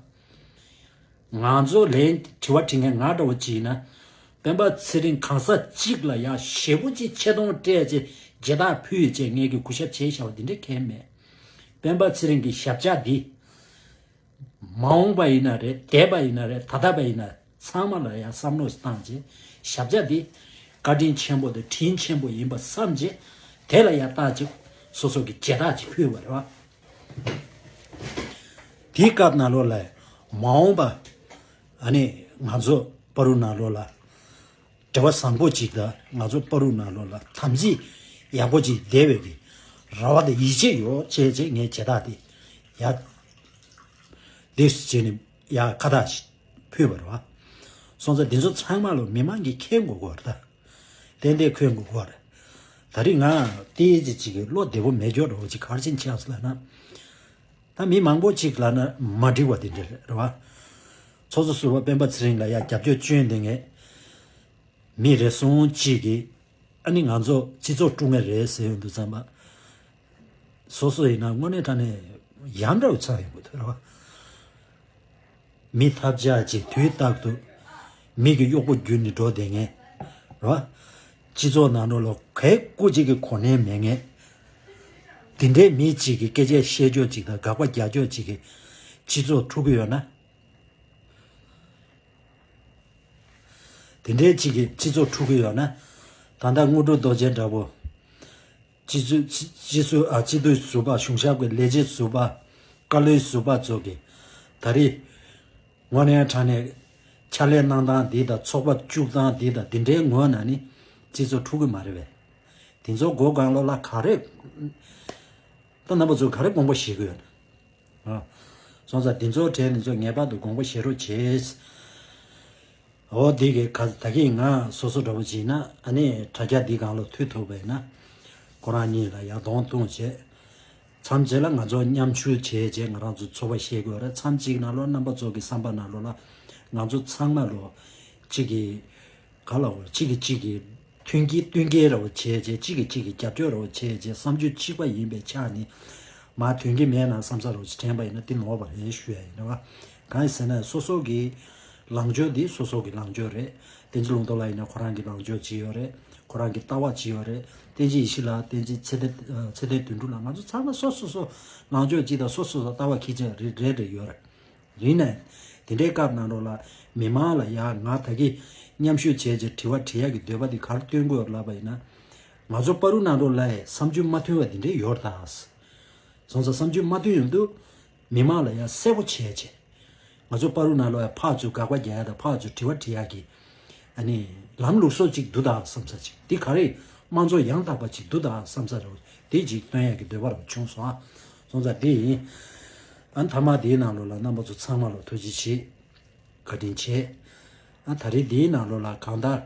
བ། ང་ཚོ་ལན་དྲི་བ་དྲི་མཁན་ང་འདྲ་བོ་ཅིག་ཡིན་ན། སྤེན་པ་ཚེ་རིང་གང་ཟག་གཅིག་ལ་ཡ་ཞེ་པོ་ཅིག་ཆེ་མཐོང་སྤྲད་བྱས་མཇལ་དར་ཕུལ་བྱས་ངས་ཀྱི་གུས་ཞབས་བྱས་བཞག་པ་འདི་འདྲ་གང་ཡང་མེད། སྤེན་པ་ཚེ་རིང་གི་ཞབས་བཅགས་འདི། མ་འོངས་པ་ཡིན་ན་རེད། འདས་པ་ཡིན་ན་རེད། ད་ལྟ་བ་ཡིན་ན། ཚང་མ་ལ་ཡང་བསམ་བློ་བཏང་བྱས། ཞབས་བཅགས་འདི་བཀའ་དྲིན་ཆེན་པོ་དང་དྲིན་ཆེན་པོ་ཡིན་པ་བསམ་བྱས། དེ་ལ་ཡང་བཏང་བྱས། སོ་སོ་གི་བྱེ་བྲག་ཅིག་ཕུལ་བ་རེད་བ། དེའི་སྐབས་ནང་ལོགས་ལ་མ་འོངས་པ་ཨ་ནི་ང་ཚོ་བར་དུ་ནང་ལོགས་ལ་འབྲེལ་བ་བཟང་པོ་ཅིག་དང་། ང་ཚོ་བར་དུ་ནང་ལོགས་ལ་དམ་ཚིག་ཡག་པོ་ཅིག་བསྡད་པའི་གི་རེ་བ་དང་ཡིད་ཆེས་ཡོད་ཅེས་བྱས། ངས་བྱེ་བྲག་དེ་ཡ་དེ་བྱས་ནས་ཡ་ཁ་བཏགས་ཕུལ་བ་རེད་བ། སོང་ཙང་འདི་ཚོ་ཚང་མ་ལོ་མི་མང་གིས་མཁྱེན་དགོས་ཀྱི་རེད་ད། ཏན་ཏན་མཁྱེན་དགོས་ཀྱི་རེད། ད་རེས་ང་ཏོག་ཙམ་ཅིག་གི་བློ་བདེ་པོ་མེད་སྐྱོ་འདྲ་བོ་ཅིག་ག་རེ་བྱས་ནས་ཆགས་སོང་ལབ་ན། ད་མི་མང་པོ་ཅིག་ལབ་ན་མ་འགྲིག་པ་དེ་འདྲ་རེད་བ། ཚོགས་གཙོ་ཟུར་པ་སྤེན་པ་ཚེ་རིང་ལ་ཡ་རྒྱབ་སྐྱོར་བྱེད་མཁན་དེ་ངས། མི་རེ་ཟུང་གཅིག་གིས་ཨ་ནི་ང་ཚོ་སྤྱི་ཚོགས་དཀྲུག་མཁན་རེད་ཟེར་ཡོང་དུས་ཙམ་པ། སོ་སོ་ཡིན་ན་དངོས་གནས་དྲང་གནས་ཡ་འདྲ་བོ་ཆགས་ཡོང་གི་འདུག་རེད་བ། མི་ཐབས་ཆག་ཅིག་དུས་རྟག་ཏུ་མི་གི་གཡོག་པོ་བརྒྱུད་ནས་འགྲོ་བསྡད་མཁན་རེད་བ། སྤྱི་ཚོགས་ནང་ལོགས་ལ་གང་ཡང་སྐུ་མཁྱེན་གྱི་གོ་གནས་མེད་མཁན། དེ་འདྲའི་མི་གཅིག་གིས་སྐད་ཆ་བཤད་ཕྱོགས་ཅིག་དང་དགག་པ་རྒྱག་ཕྱོགས་ཅིག་གིས་སྤྱི་ཚོགས་འཁྲུག་གི་ཡོད་ན། དེ་འདྲའི་གཅིག་གིས་སྤྱི་ཚོགས་འཁྲུག་གི་ཡོད་ན། ད་ལྟ་དངོས་གྲུབ་རྡོ་རྗེ་འདྲ་པོ། སྤྱི་ཚོགས་སྤྱི་སྤྱི་ཚོགས་ཨ་སྤྱི་འཐུས་ཟུར་པ། གཞུང་ཞབས་ཀྱི་ལས་བྱེད་ཟུར་པ། བཀའ་བློན་ཟུར་པ་ཚོ་གིས་ད་རེས་དངོས་གནས་དྲང་གནས་ཕྱག་ལས་གནང་སྟངས་འདི་དང་། ཚོགས་པ་བཙུགས་སྟངས་འདི་དང་། འདི་འདྲའི་ངོས་ནས་ནི་སྤྱི་ཚོགས་འཁྲུག་གི་མ་རེད་པས། དེ་ཚོ་མགོ་གང་ལོག་ལ་ག་རེ། ད་རྣམ་པ་ཚོ་ག་རེ་དགོངས་པ་བཞེས་ཀྱི་ཡོད་ན། ཨ། སོང་ཙང་འདི་ཚོའི་གྲས་འདི་ཚོ་ངེས་པར་དུ་དགོངས་པ་བཞེས་རོགས་བྱེད། འོ་འདི་གི་ཁ་ད་གིན་ང་སོ་སོ་འདྲ་པོ་བྱས་ན་ཨ་ནི་དྲ་རྒྱ་འདི་སྒང་ལ་ཐུག་ཐུབ་པ་ཡིན་ན། ཁོ་རང་གཉིས་ལ་ཡར་གདོང་བསྟན་བྱས། མཚམས་གཅིག་ལ་ང་ཚོ་མཉམ་ཞུགས་བྱས་བྱས་ང་རང་ཚོ་ཚོགས་པ་ཤེས་དགོས་རེད། མཚམས་གཅིག་ནང་ལོགས་རྣམ་པ་ཚོ་གི་བསམ་པ་ནང་ལོགས་ལ་ང་ཚོ་ཚང་མ་ལོ་གཅིག་གི་ག་ལ་འོ་གཅིག་གིས་གཅིག་གི་མཐུན་རྐྱེན་བསྟུན་རྐྱེན་འདྲ་པོ་བྱས་བྱས། གཅིག་གིས་གཅིག་གི་རྒྱབ་སྐྱོར་འདྲ་པོ་བྱས་བྱས། བསམ་སྤྱོད་གཅིག་པ་ཡིན་པའི་ཆ་ནས་མར་དོན་གྱི་མེད་ན་བསམ་ས་འདྲ་པོ་ཅིག་དྲན་པ་ཡིན་ན་འདི་ནོར་བ་རེད་ཞུ་ཡ་ཡིན་རེད་བ། གང་ཡིན་ཟེར་ན་སོ་སོ་གི་ལངས་ཕྱོགས་འདི་སོ་སོ་གི་ལངས་ཕྱོགས་རེད། བསྟན་འཛིན་ལུང་རྟོགས་ལགས་ཡིན་ན་ཁོ་རང་གི་ལངས་ཕྱོགས་ཅིག་ཡོད་རེད། ཁོ་རང་གི་ལྟ་བ་ཅིག་ཡོད་རེད། བསྟན་འཛིན་ཡེ་ཤེས་ལགས། བསྟན་འཛིན་ཚེ་བརྟན། ཨ། ཚེ་བརྟན་དོན་གྲུབ་ལགས། ང་ཚོ་ཚང་མ་སོ་སོ་སོ་ལངས་ཕྱོགས་ཅིག་དང་སོ་སོ་སོ་ལྟ་བ་ཁྱད་ཆོས་རེ་རེ་རེ་ཡོད་རེད། ཡིན་ནའི་དེ་འདྲའི་སྐབས་ནང་ལོགས་ལ་མི་མང་ལ་ཡ་ང་ད་གིན་མཉམ་ཞུགས་བྱས་བྱས་དྲི་བ་དྲི་ཡག་གི་འདོད་པ་དེ་ག་རེ་བཏོན་དགོས་ལབ་པ་ཡིན་ན། ང་ཚོ་བར་དུ་ནང་ལོགས་ལ་བསམ་ཚུལ་མ་མཐུན་པ་དེ་འདྲའི་ཡོད་རེད་ད། སོང་ཙང་བསམ་ཚུལ་མ་མཐུན་ཡོང་དུས་མི་མང་ལ་ཡ་གསལ་པོ་བྱས་བྱས། ང་ཚོ་བར་དུ་ནང་ལོགས་ཡ་ཕར་ཚུར་དགག་པ་རྒྱག་ཡ་དང་ཕར་ཚུར་དྲི་བ་དྲི་ཡག་གི་ཨ་ནི་ལམ་ལུགས་སྲོལ་ཅིག་འདུག་ད་བསམ་ས་ཅིག་འདི་ག་རེ་དམངས་གཙོ་ཡང་དག་པ་ཅིག་འདུག་ད་བསམ་ས་རེད། དེ་ཅིག་སྟོན་ཡག་གི་འདོད་པ་རང་བྱུང་སོང་ཨ། སོང་ཙང་དེ་ཡིན། ཨ་མཐའ་མ་དེའི་ནང་ལོགས་ལ་རྣམ་པ་ཚོ་ཚང་མ་ལ་ཐུགས་རྗེ་ཆེ། བཀའ་དྲིན་ཆེ། ཨ་ད་རེས་དེའི་ནང་ལོགས་ལ་གང་ལྟར་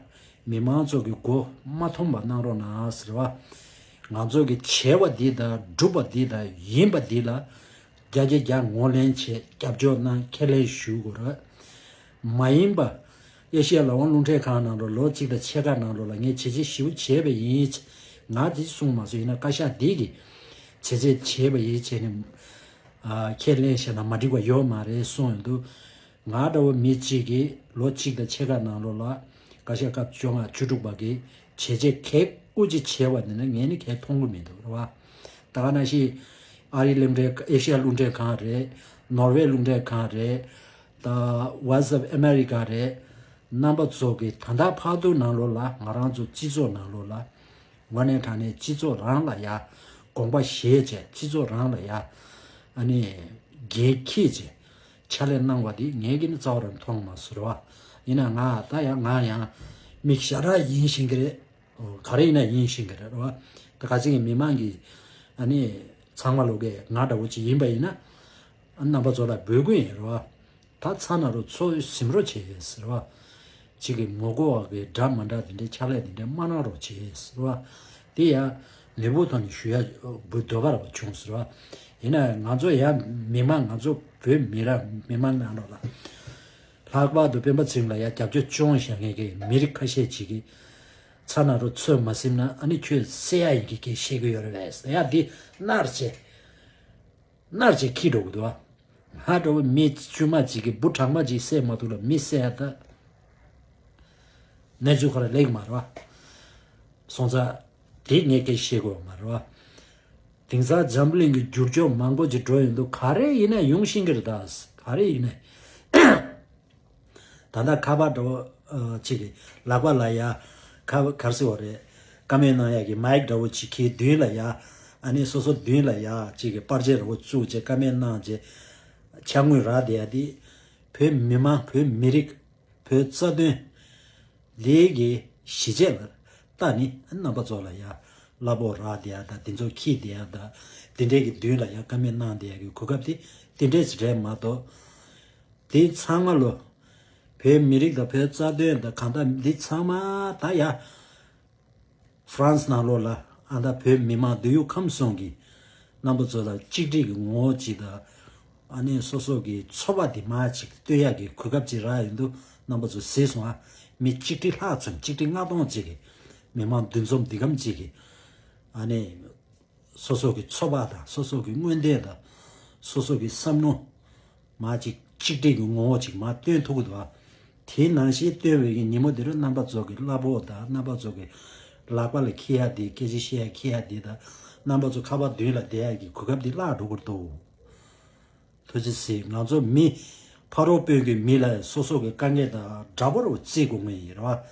མི་མང་ཚོ་གི་མགོ་མ་འཐོམ་པ་གནང་རོགས་གནང་ཟེར་བ། ང་ཚོ་གི་བྱས་པ་འདི་དང་སྒྲུབ་པ་འདི་དང་ཡིན་པ་འདི་ལ་བརྒྱ་ཆ་བརྒྱ་ངོས་ལེན་བྱས། རྒྱབ་སྐྱོར་གནང་། ཁས་ལེན་ཞུ་དགོས་རེད། མ་ཡིན་པ། ཨེ་ཤི་ཡ་ལག་དབང་རླུང་འཕྲིན་ཁང་ནང་ལོགས་ལོ་གཅིག་དང་ཕྱེད་ཀ་ནང་ལོགས་ལ་ངས་བྱས་རྗེས་ཞེ་པོ་བྱས་པ་ཡིན། ང་འདི་གསུངས་མ་སོང་། ཡིན་ན་བཀའ་ཤག་འདི་གིས་བྱས་རྗེས་བྱས་པ་ཡིན་བྱས་ནས་ཨ་ཁས་ལེན་བྱས་ན་མ་འགྲིག་པ་ཡོད་མ་རེད་གསུངས་ཡོང་དུས། ང་འདྲ་བོ་མི་གཅིག་གིས་ལོ་གཅིག་དང་ཕྱེད་ཀ་ནང་ལོགས་ལ་བཀའ་ཤག་སྐབས་བཅོ་ལྔ་བཅུ་དྲུག་པ་གིས་བྱས་རྗེས་གལ་དཀོན་ཅིག་བྱས་པ་འདི་ནི་ངས་ནི་གལ་མཐོང་གི་མི་འདུག་རེད་བ། ད་ག་ནང་བཞིན་ཨ་རིའི་རླུང་འཕྲིན། ཨེ་ཤི་ཡ་རླུང་འཕྲིན་ཁང་རེད། ནོར་ཝེ་རླུང་འཕྲིན་ཁང་རེད། ད་Voice of America རེད། རྣམ་པ་ཚོ་གིས་ད་ལྟ་བར་དུ་ནང་ལོགས་ལ་ང་རང་ཚོ་སྤྱི་ཚོགས་ནང་ལོགས་ལ་དངོས་གནས་དྲང་གནས་སྤྱི་ཚོགས་རང་ལ་ཡ་དགོངས་པ་བཞེས་བྱས། སྤྱི་ཚོགས་རང་ལ་ཡ་ཨ་ནི་འགན་འཁྱེར་བྱས་ཕྱག་ལས་གནང་བ་དེ་ངས་ཀྱིས་ནི་རྩ་བ་རང་མཐོང་མ་སོང་རེད་བ། ཡིན་ན་ང་ད་ཡང་ང་ཡང་མི་ཞར་ར་ཡིན་ཤེས་ཀྱི་རེད། ག་རེ་ཡིན་ན་ཡིན་ཤེས་ཀྱི་རེད་བ། ད་ག་ཚོད་ཀྱི་མི་མང་གིས་ཨ་ནི་ཚང་མ་ལོག་གི་ང་འདྲ་བོ་ཅིག་ཡིན་པ་ཡིན་ན་རྣམ་པ་ཚོ་ལ་འབོད་སྐུལ་ཡིན་རེད་བ། ད་ཚ་ན་རོགས་ཚོ་ཟིན་རོགས་བྱེད་ཟེར་བ། གཅིག་གི་ངོ་རྒོལ་བ་གི་འདྲ་མ་འདྲ་དེ་འདྲའི་ཕྱག་ལས་དེ་འདྲའི་མ་གནང་རོགས་བྱེད་ཟེར་བ། དེ་ཡང་ནུས་པ་ཐོག་ནས་ཞུ་ཡ་འབུལ་འདོད་པ་ར་བ་བྱུང་ཟེར་བ། ཡིན་ན་ང་ཚོ་ཡང་མི་མང་། ང་ཚོ་བོད་མི་ར་མི་མང་ནང་ལོགས་ལ་ལྷག་པར་དུ་སྤེན་པ་ཚེ་རིང་ལ་ཡ་རྒྱབ་སྐྱོར་ཅུང་བཞག་མཁན་གྱི་མི་རིགས་ཁ་ཤས་ཅིག་གིས་ཚ་ན་རོགས་ཚོད་མ་ཟིན་ན་ཨ་ནི་ཁྱོད་བསད་ཡ་ཡིན་གྱི་སྐད་བཤད་གི་ཡོད་རེད་བས་ཟེར་ཡ་འདི་མནར་བྱས། མནར་བྱས་ཁྱི་འགྲོ་གི་འདུག་ཨ། ང་འདྲ་བོ་མི་དཀྱུས་མ་ཅིག་གིས་འབུ་གྲང་མ་ཅིག་བསད་མ་ཐུབ་ལ་མི་བསད་ཡ་ད་གནས་ཚུལ་ཁོ་ར་ལེགས་མ་རེད་བ། སོང་ཙང་དེ་ངས་སྐད་བཤད་དགོས་མ་རེད་བ། དེང་སང་འཛམ་བུ་གླིང་གི་འགྱུར་ཕྱོགས་མང་པོ་ཅིག་འགྲོ་ཡོང་དུས་ག་རེ་ཡིན་ན་ཡོང་ཤེས་ཀྱི་རེད་ད། ག་རེ་ཡིན་ན། ད་ལྟ་ཁ་པར་འདྲ་བོ་ཨ་ཅིག་གི་ལག་པ་ལ་ཡ་ཁ་ག་རེ་ཟེར་བ་རེད། བཀའ་མོལ་གནང་ཡག་གི་མའིག་འདྲ་བོ་ཅིག་གི་མདུན་ལ་ཡ། ཨ་ནི་སོ་སོ་མདུན་ལ་ཡ་ཅིག་གི་པར་ཆས་འདྲ་བོ་བཙུགས་བྱས་བཀའ་མོལ་གནང་བྱས་ཕྱག་དངུལ་རག་བསྡད་ཡ་དེ། བོད་མི་མང་བོད་མི་རིགས་བོད་རྩ་དོན་ལས་ཀྱི་གཞིས་བྱེས་ལ་ལྟ་ནི་རྣམ་པ་ཚོ་ལ་ཡ་གླ་ཕོགས་རག་བསྡད་ཡ་དང་དེ་ཚོ་འཁྱེར་བསྡད་ཡ་དང་དེ་འདྲས་ཀྱི་མདུན་ལ་ཡ་བཀའ་མོལ་གནང་བསྡད་ཡ་གི་གོ་སྐབས་དེ་དེ་འདྲས་ཞིག་རེད་མ་གཏོགས། དེ་ཚང་མ་ལོ། བོད་མི་རིགས་དང་བོད་རྩ་དོན་དང་གང་ལྟར་འདི་ཚང་མ་ད་ཡ། ཧྥ་རན་སི་ནང་ལོགས་ལ་ཨ་ད་བོད་མི་མང་མདོ་དབུས་ཁམས་གསུམ་གྱི་རྣམ་པ་ཚོ་ལ་གཅིག་སྒྲིལ་གྱི་ངོ་བོ་གཅིག་དང་། ཨ་ནི་སོ་སོ་གི་ཚོར་བ་དེ་མར་ཅིག་སྟོན་ཡག་གི་གོ་སྐབས་ཅིག་རག་ཡོང་དུས་རྣམ་པ་ཚོ་གཟིགས་སོང་ཨ། མི་གཅིག་ཁྲི་ལྷག་ཙམ་གཅིག་ཁྲི་ལྔ་སྟོང་ཅིག་གི་མི་མང་འདུ་འཛོམས་འདི་གམ་ཅིག་གི་ཨ་ནི། སོ་སོ་གི་ཚོར་བ་དང་སོ་སོ་གི་མངོན་འདོད་དང་སོ་སོ་གི་བསམ་བློ་མར་ཅིག་གཅིག་སྒྲིལ་གྱི་ངོ་བོ་ཅིག་མར་སྟོན་ཐུབ་ཀྱི་འདུག་ཨ། དེའི་ནང་བཞིན་སྟོན་པའི་གི་ཉིན་མོ་དེ་རུ་རྣམ་པ་ཚོ་གི་གླ་ཕོགས་དང་རྣམ་པ་ཚོ་གི་ལག་པ་ལ་འཁྱེར་ཡ་དེ་སྐད་ཆ་བཤད་ཡ་འཁྱེར་ཡ་དེ་དང་རྣམ་པ་ཚོ་ཁ་པར་མདུན་ལ་བསྡད་ཡ་གི་གོ་སྐབས་དེ་བརླག་འགྲོ་གི་འདུག་ཐུགས་རྗེ་གཟིགས། ང་ཚོ་མི་ཕ་རོལ་པོའི་གི་མི་ལ་སོ་སོ་གི་དཀའ་ངལ་དང་འདྲ་པོ་རུ་བརྩི་དགོས་ངེས་ཡིན་རེད་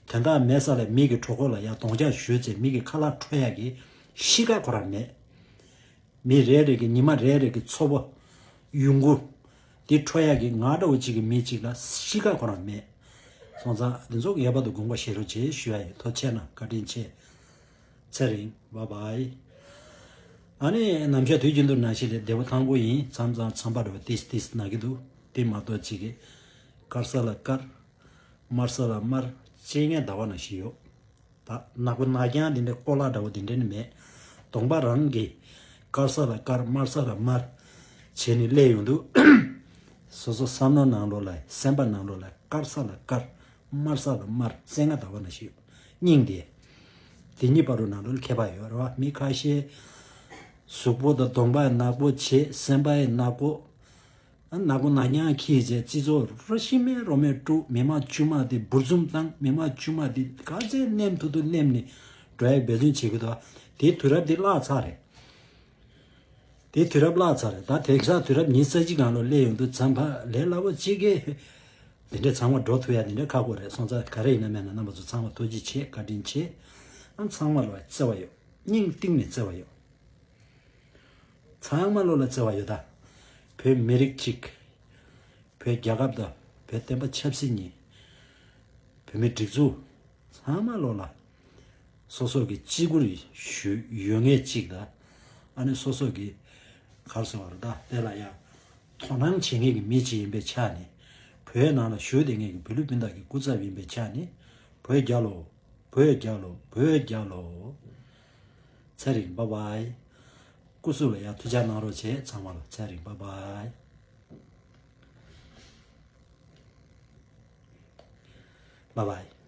བ། དོན་དག་མེད་ས་ལ་མི་གི་གྲོད་ཁོག་ལ་ཡ་སྡོང་ཆ་གཞུས་བྱས་མི་གི་ཁ་ལག་འཕྲོད་ཡ་གི་གཤིས་ཀ་ཁོ་རང་མེད། མི་རེ་རེ་གི་ཉི་མ་རེ་རེ་གི་འཚོ་བ་ཡོང་སྒོ་དེ་འཕྲོད་ཡ་གི་ང་འདྲ་བོ་གཅིག་གི་མི་གཅིག་ལ་གཤིས་ཀ་ཁོ་རང་མེད། སོང་ཙང་འདི་ཚོ་ངེས་པར་དུ་དགོངས་པ་བཞེས་རོགས་བྱེད་ཞུ་ཡ་ཡིན། ཐུགས་རྗེ་གནང་། བཀའ་དྲིན་ཆེ། ཚེ་རིང་། བཱའི་བཱའི། ཨ་ནི་ནམ་ཞག་དུས་རྒྱུན་དུ་ནང་བཞིན་ལས་བདེ་པོ་ཐང་པོ་ཡིན། མཚམས་མཚམས་ཚན་པ་འདྲ་བ་ཏིས་ཏིས་ན་གི་འདུག་དེ་མ་གཏོགས་གཅིག་གི་དཀར་ས་ལ་དཀར། དམར་ས་ལ་དམར། སྤྱན་སྔ་ཟླ་བ་ནང་བཞིན་ཡོད། ད་ནག་པོ་ནག་རྐྱང་དེ་འདྲ་ཀོ་ལ་འདྲ་བོ་དེ་འདྲ་ནི་མེད། གདོང་པ་རང་གི་དཀར་ས་ལ་དཀར་དམར་ས་ལ་དམར་བྱས་ནས་སླེབས་ཡོང་དུས། སོ་སོ་བསམ་བློ་ནང་ལོགས་ལ་སེམས་པ་ནང་ལོགས་ལ་དཀར་ས་ལ་དཀར་དམར་ས་ལ་དམར་སྤྱན་སྔ་ཟླ་བ་ནང་བཞིན་ཡོད། སྙིང་དེ། དེ་གཉིས་བར་དུ་ནང་ལོགས་ལ་ཁྱད་པར་ཡོད་རེད་བ། མི་ཁ་ཤས་གཟུགས་པོ་དང་གདོང་པ་ནག་པོ་བྱས། སེམས་པ་ཡང་ནག་པོ། ཨ་ནག་པོ་ནག་རྐྱང་འཁྱེར་བྱས་སྤྱི་ཚོགས་ར་ཤི་མེ་རོ་མེ་དཀྲུག་མི་མང་དཀྱུས་མ་དེ་འབུར་འཛུམ་བཏང་། མི་མང་དཀྱུས་མ་དེ་ག་ཚད་ནེམ་ཐུབ་ཐུབ་ནེམ་ནས་འགྲོ་ཡག་འབད་བརྩོན་བྱེད་ཀྱི་འདུག་དེའི་དུས་རབས་དེ་བརླག་ཚར་རེད། དེའི་དུས་རབས་བརླག་ཚར་རེད། ད་དེང་སང་དུས་རབས་ཉི་ཤུ་རྩ་གཅིག་སྒང་ལ་སླེབས་ཡོང་དུས་ཙམ་པ་ལས་སླ་པོ་གཅིག་གིས་དེ་འདྲས་ཚང་མ་འགྲོ་ཐུབ་ཡ་དེ་འདྲས་ཁག་པོ་རེད། སོང་ཙང་ག་རེ་ཡིན་ན་མེད་ན་རྣམ་པ་ཚོ་ཚང་མ་ཐུགས་རྗེ་ཆེ། བཀའ་དྲིན་ཆེ། ཨ་ཚང་མ་ལ་བརྩེ་བ་ཡོད། སྙིང་གཏིང་ནས་བརྩེ་བ་ཡོད། ཚང་མ་ལོ་ལ་བརྩེ་བ་ཡོད་ད། བོད་མི་རིགས་གཅིག་བོད་རྒྱལ་ཁབ་དང་བོད་བསྟན་པ་ཆབ་སྲིད་གཉིས། བོད་མི་སྒྲིག་འཛུགས། ཚང་མ་ལོ་ལ། སོ་སོ་གི་གཅིག་པུར་ཞུ་ཡོད་ངེས་གཅིག་དང་། ཨ་ནི་སོ་སོ་གི་གར་སོང་བར་ད་དེ་ལ་ཡང་དོ་སྣང་བྱེད་མཁན་གྱི་མི་གཅིག་ཡིན་པའི་ཆ་ནས། བོད་ནང་ལ་བཞུགས་བསྡད་མཁན་གྱི་བོད་ལུགས་སྤུན་ཟླ་གི་སྐུ་ཚབ་ཡིན་པའི་ཆ་ནས། བོད་རྒྱལ་ལོ། བོད་རྒྱལ་ལོ། བོད་རྒྱལ་ལོ། ཚེ་རིང་། བཱའི་བཱའི། སྐུ་གཟུགས་ལ་ཡང་ཐུགས་ཅག་གནང་རོགས་བྱེད། ཚང་མ་ལ་ཚེ་རིང་། བཱའི་བཱའི། བཱའི་བཱའི།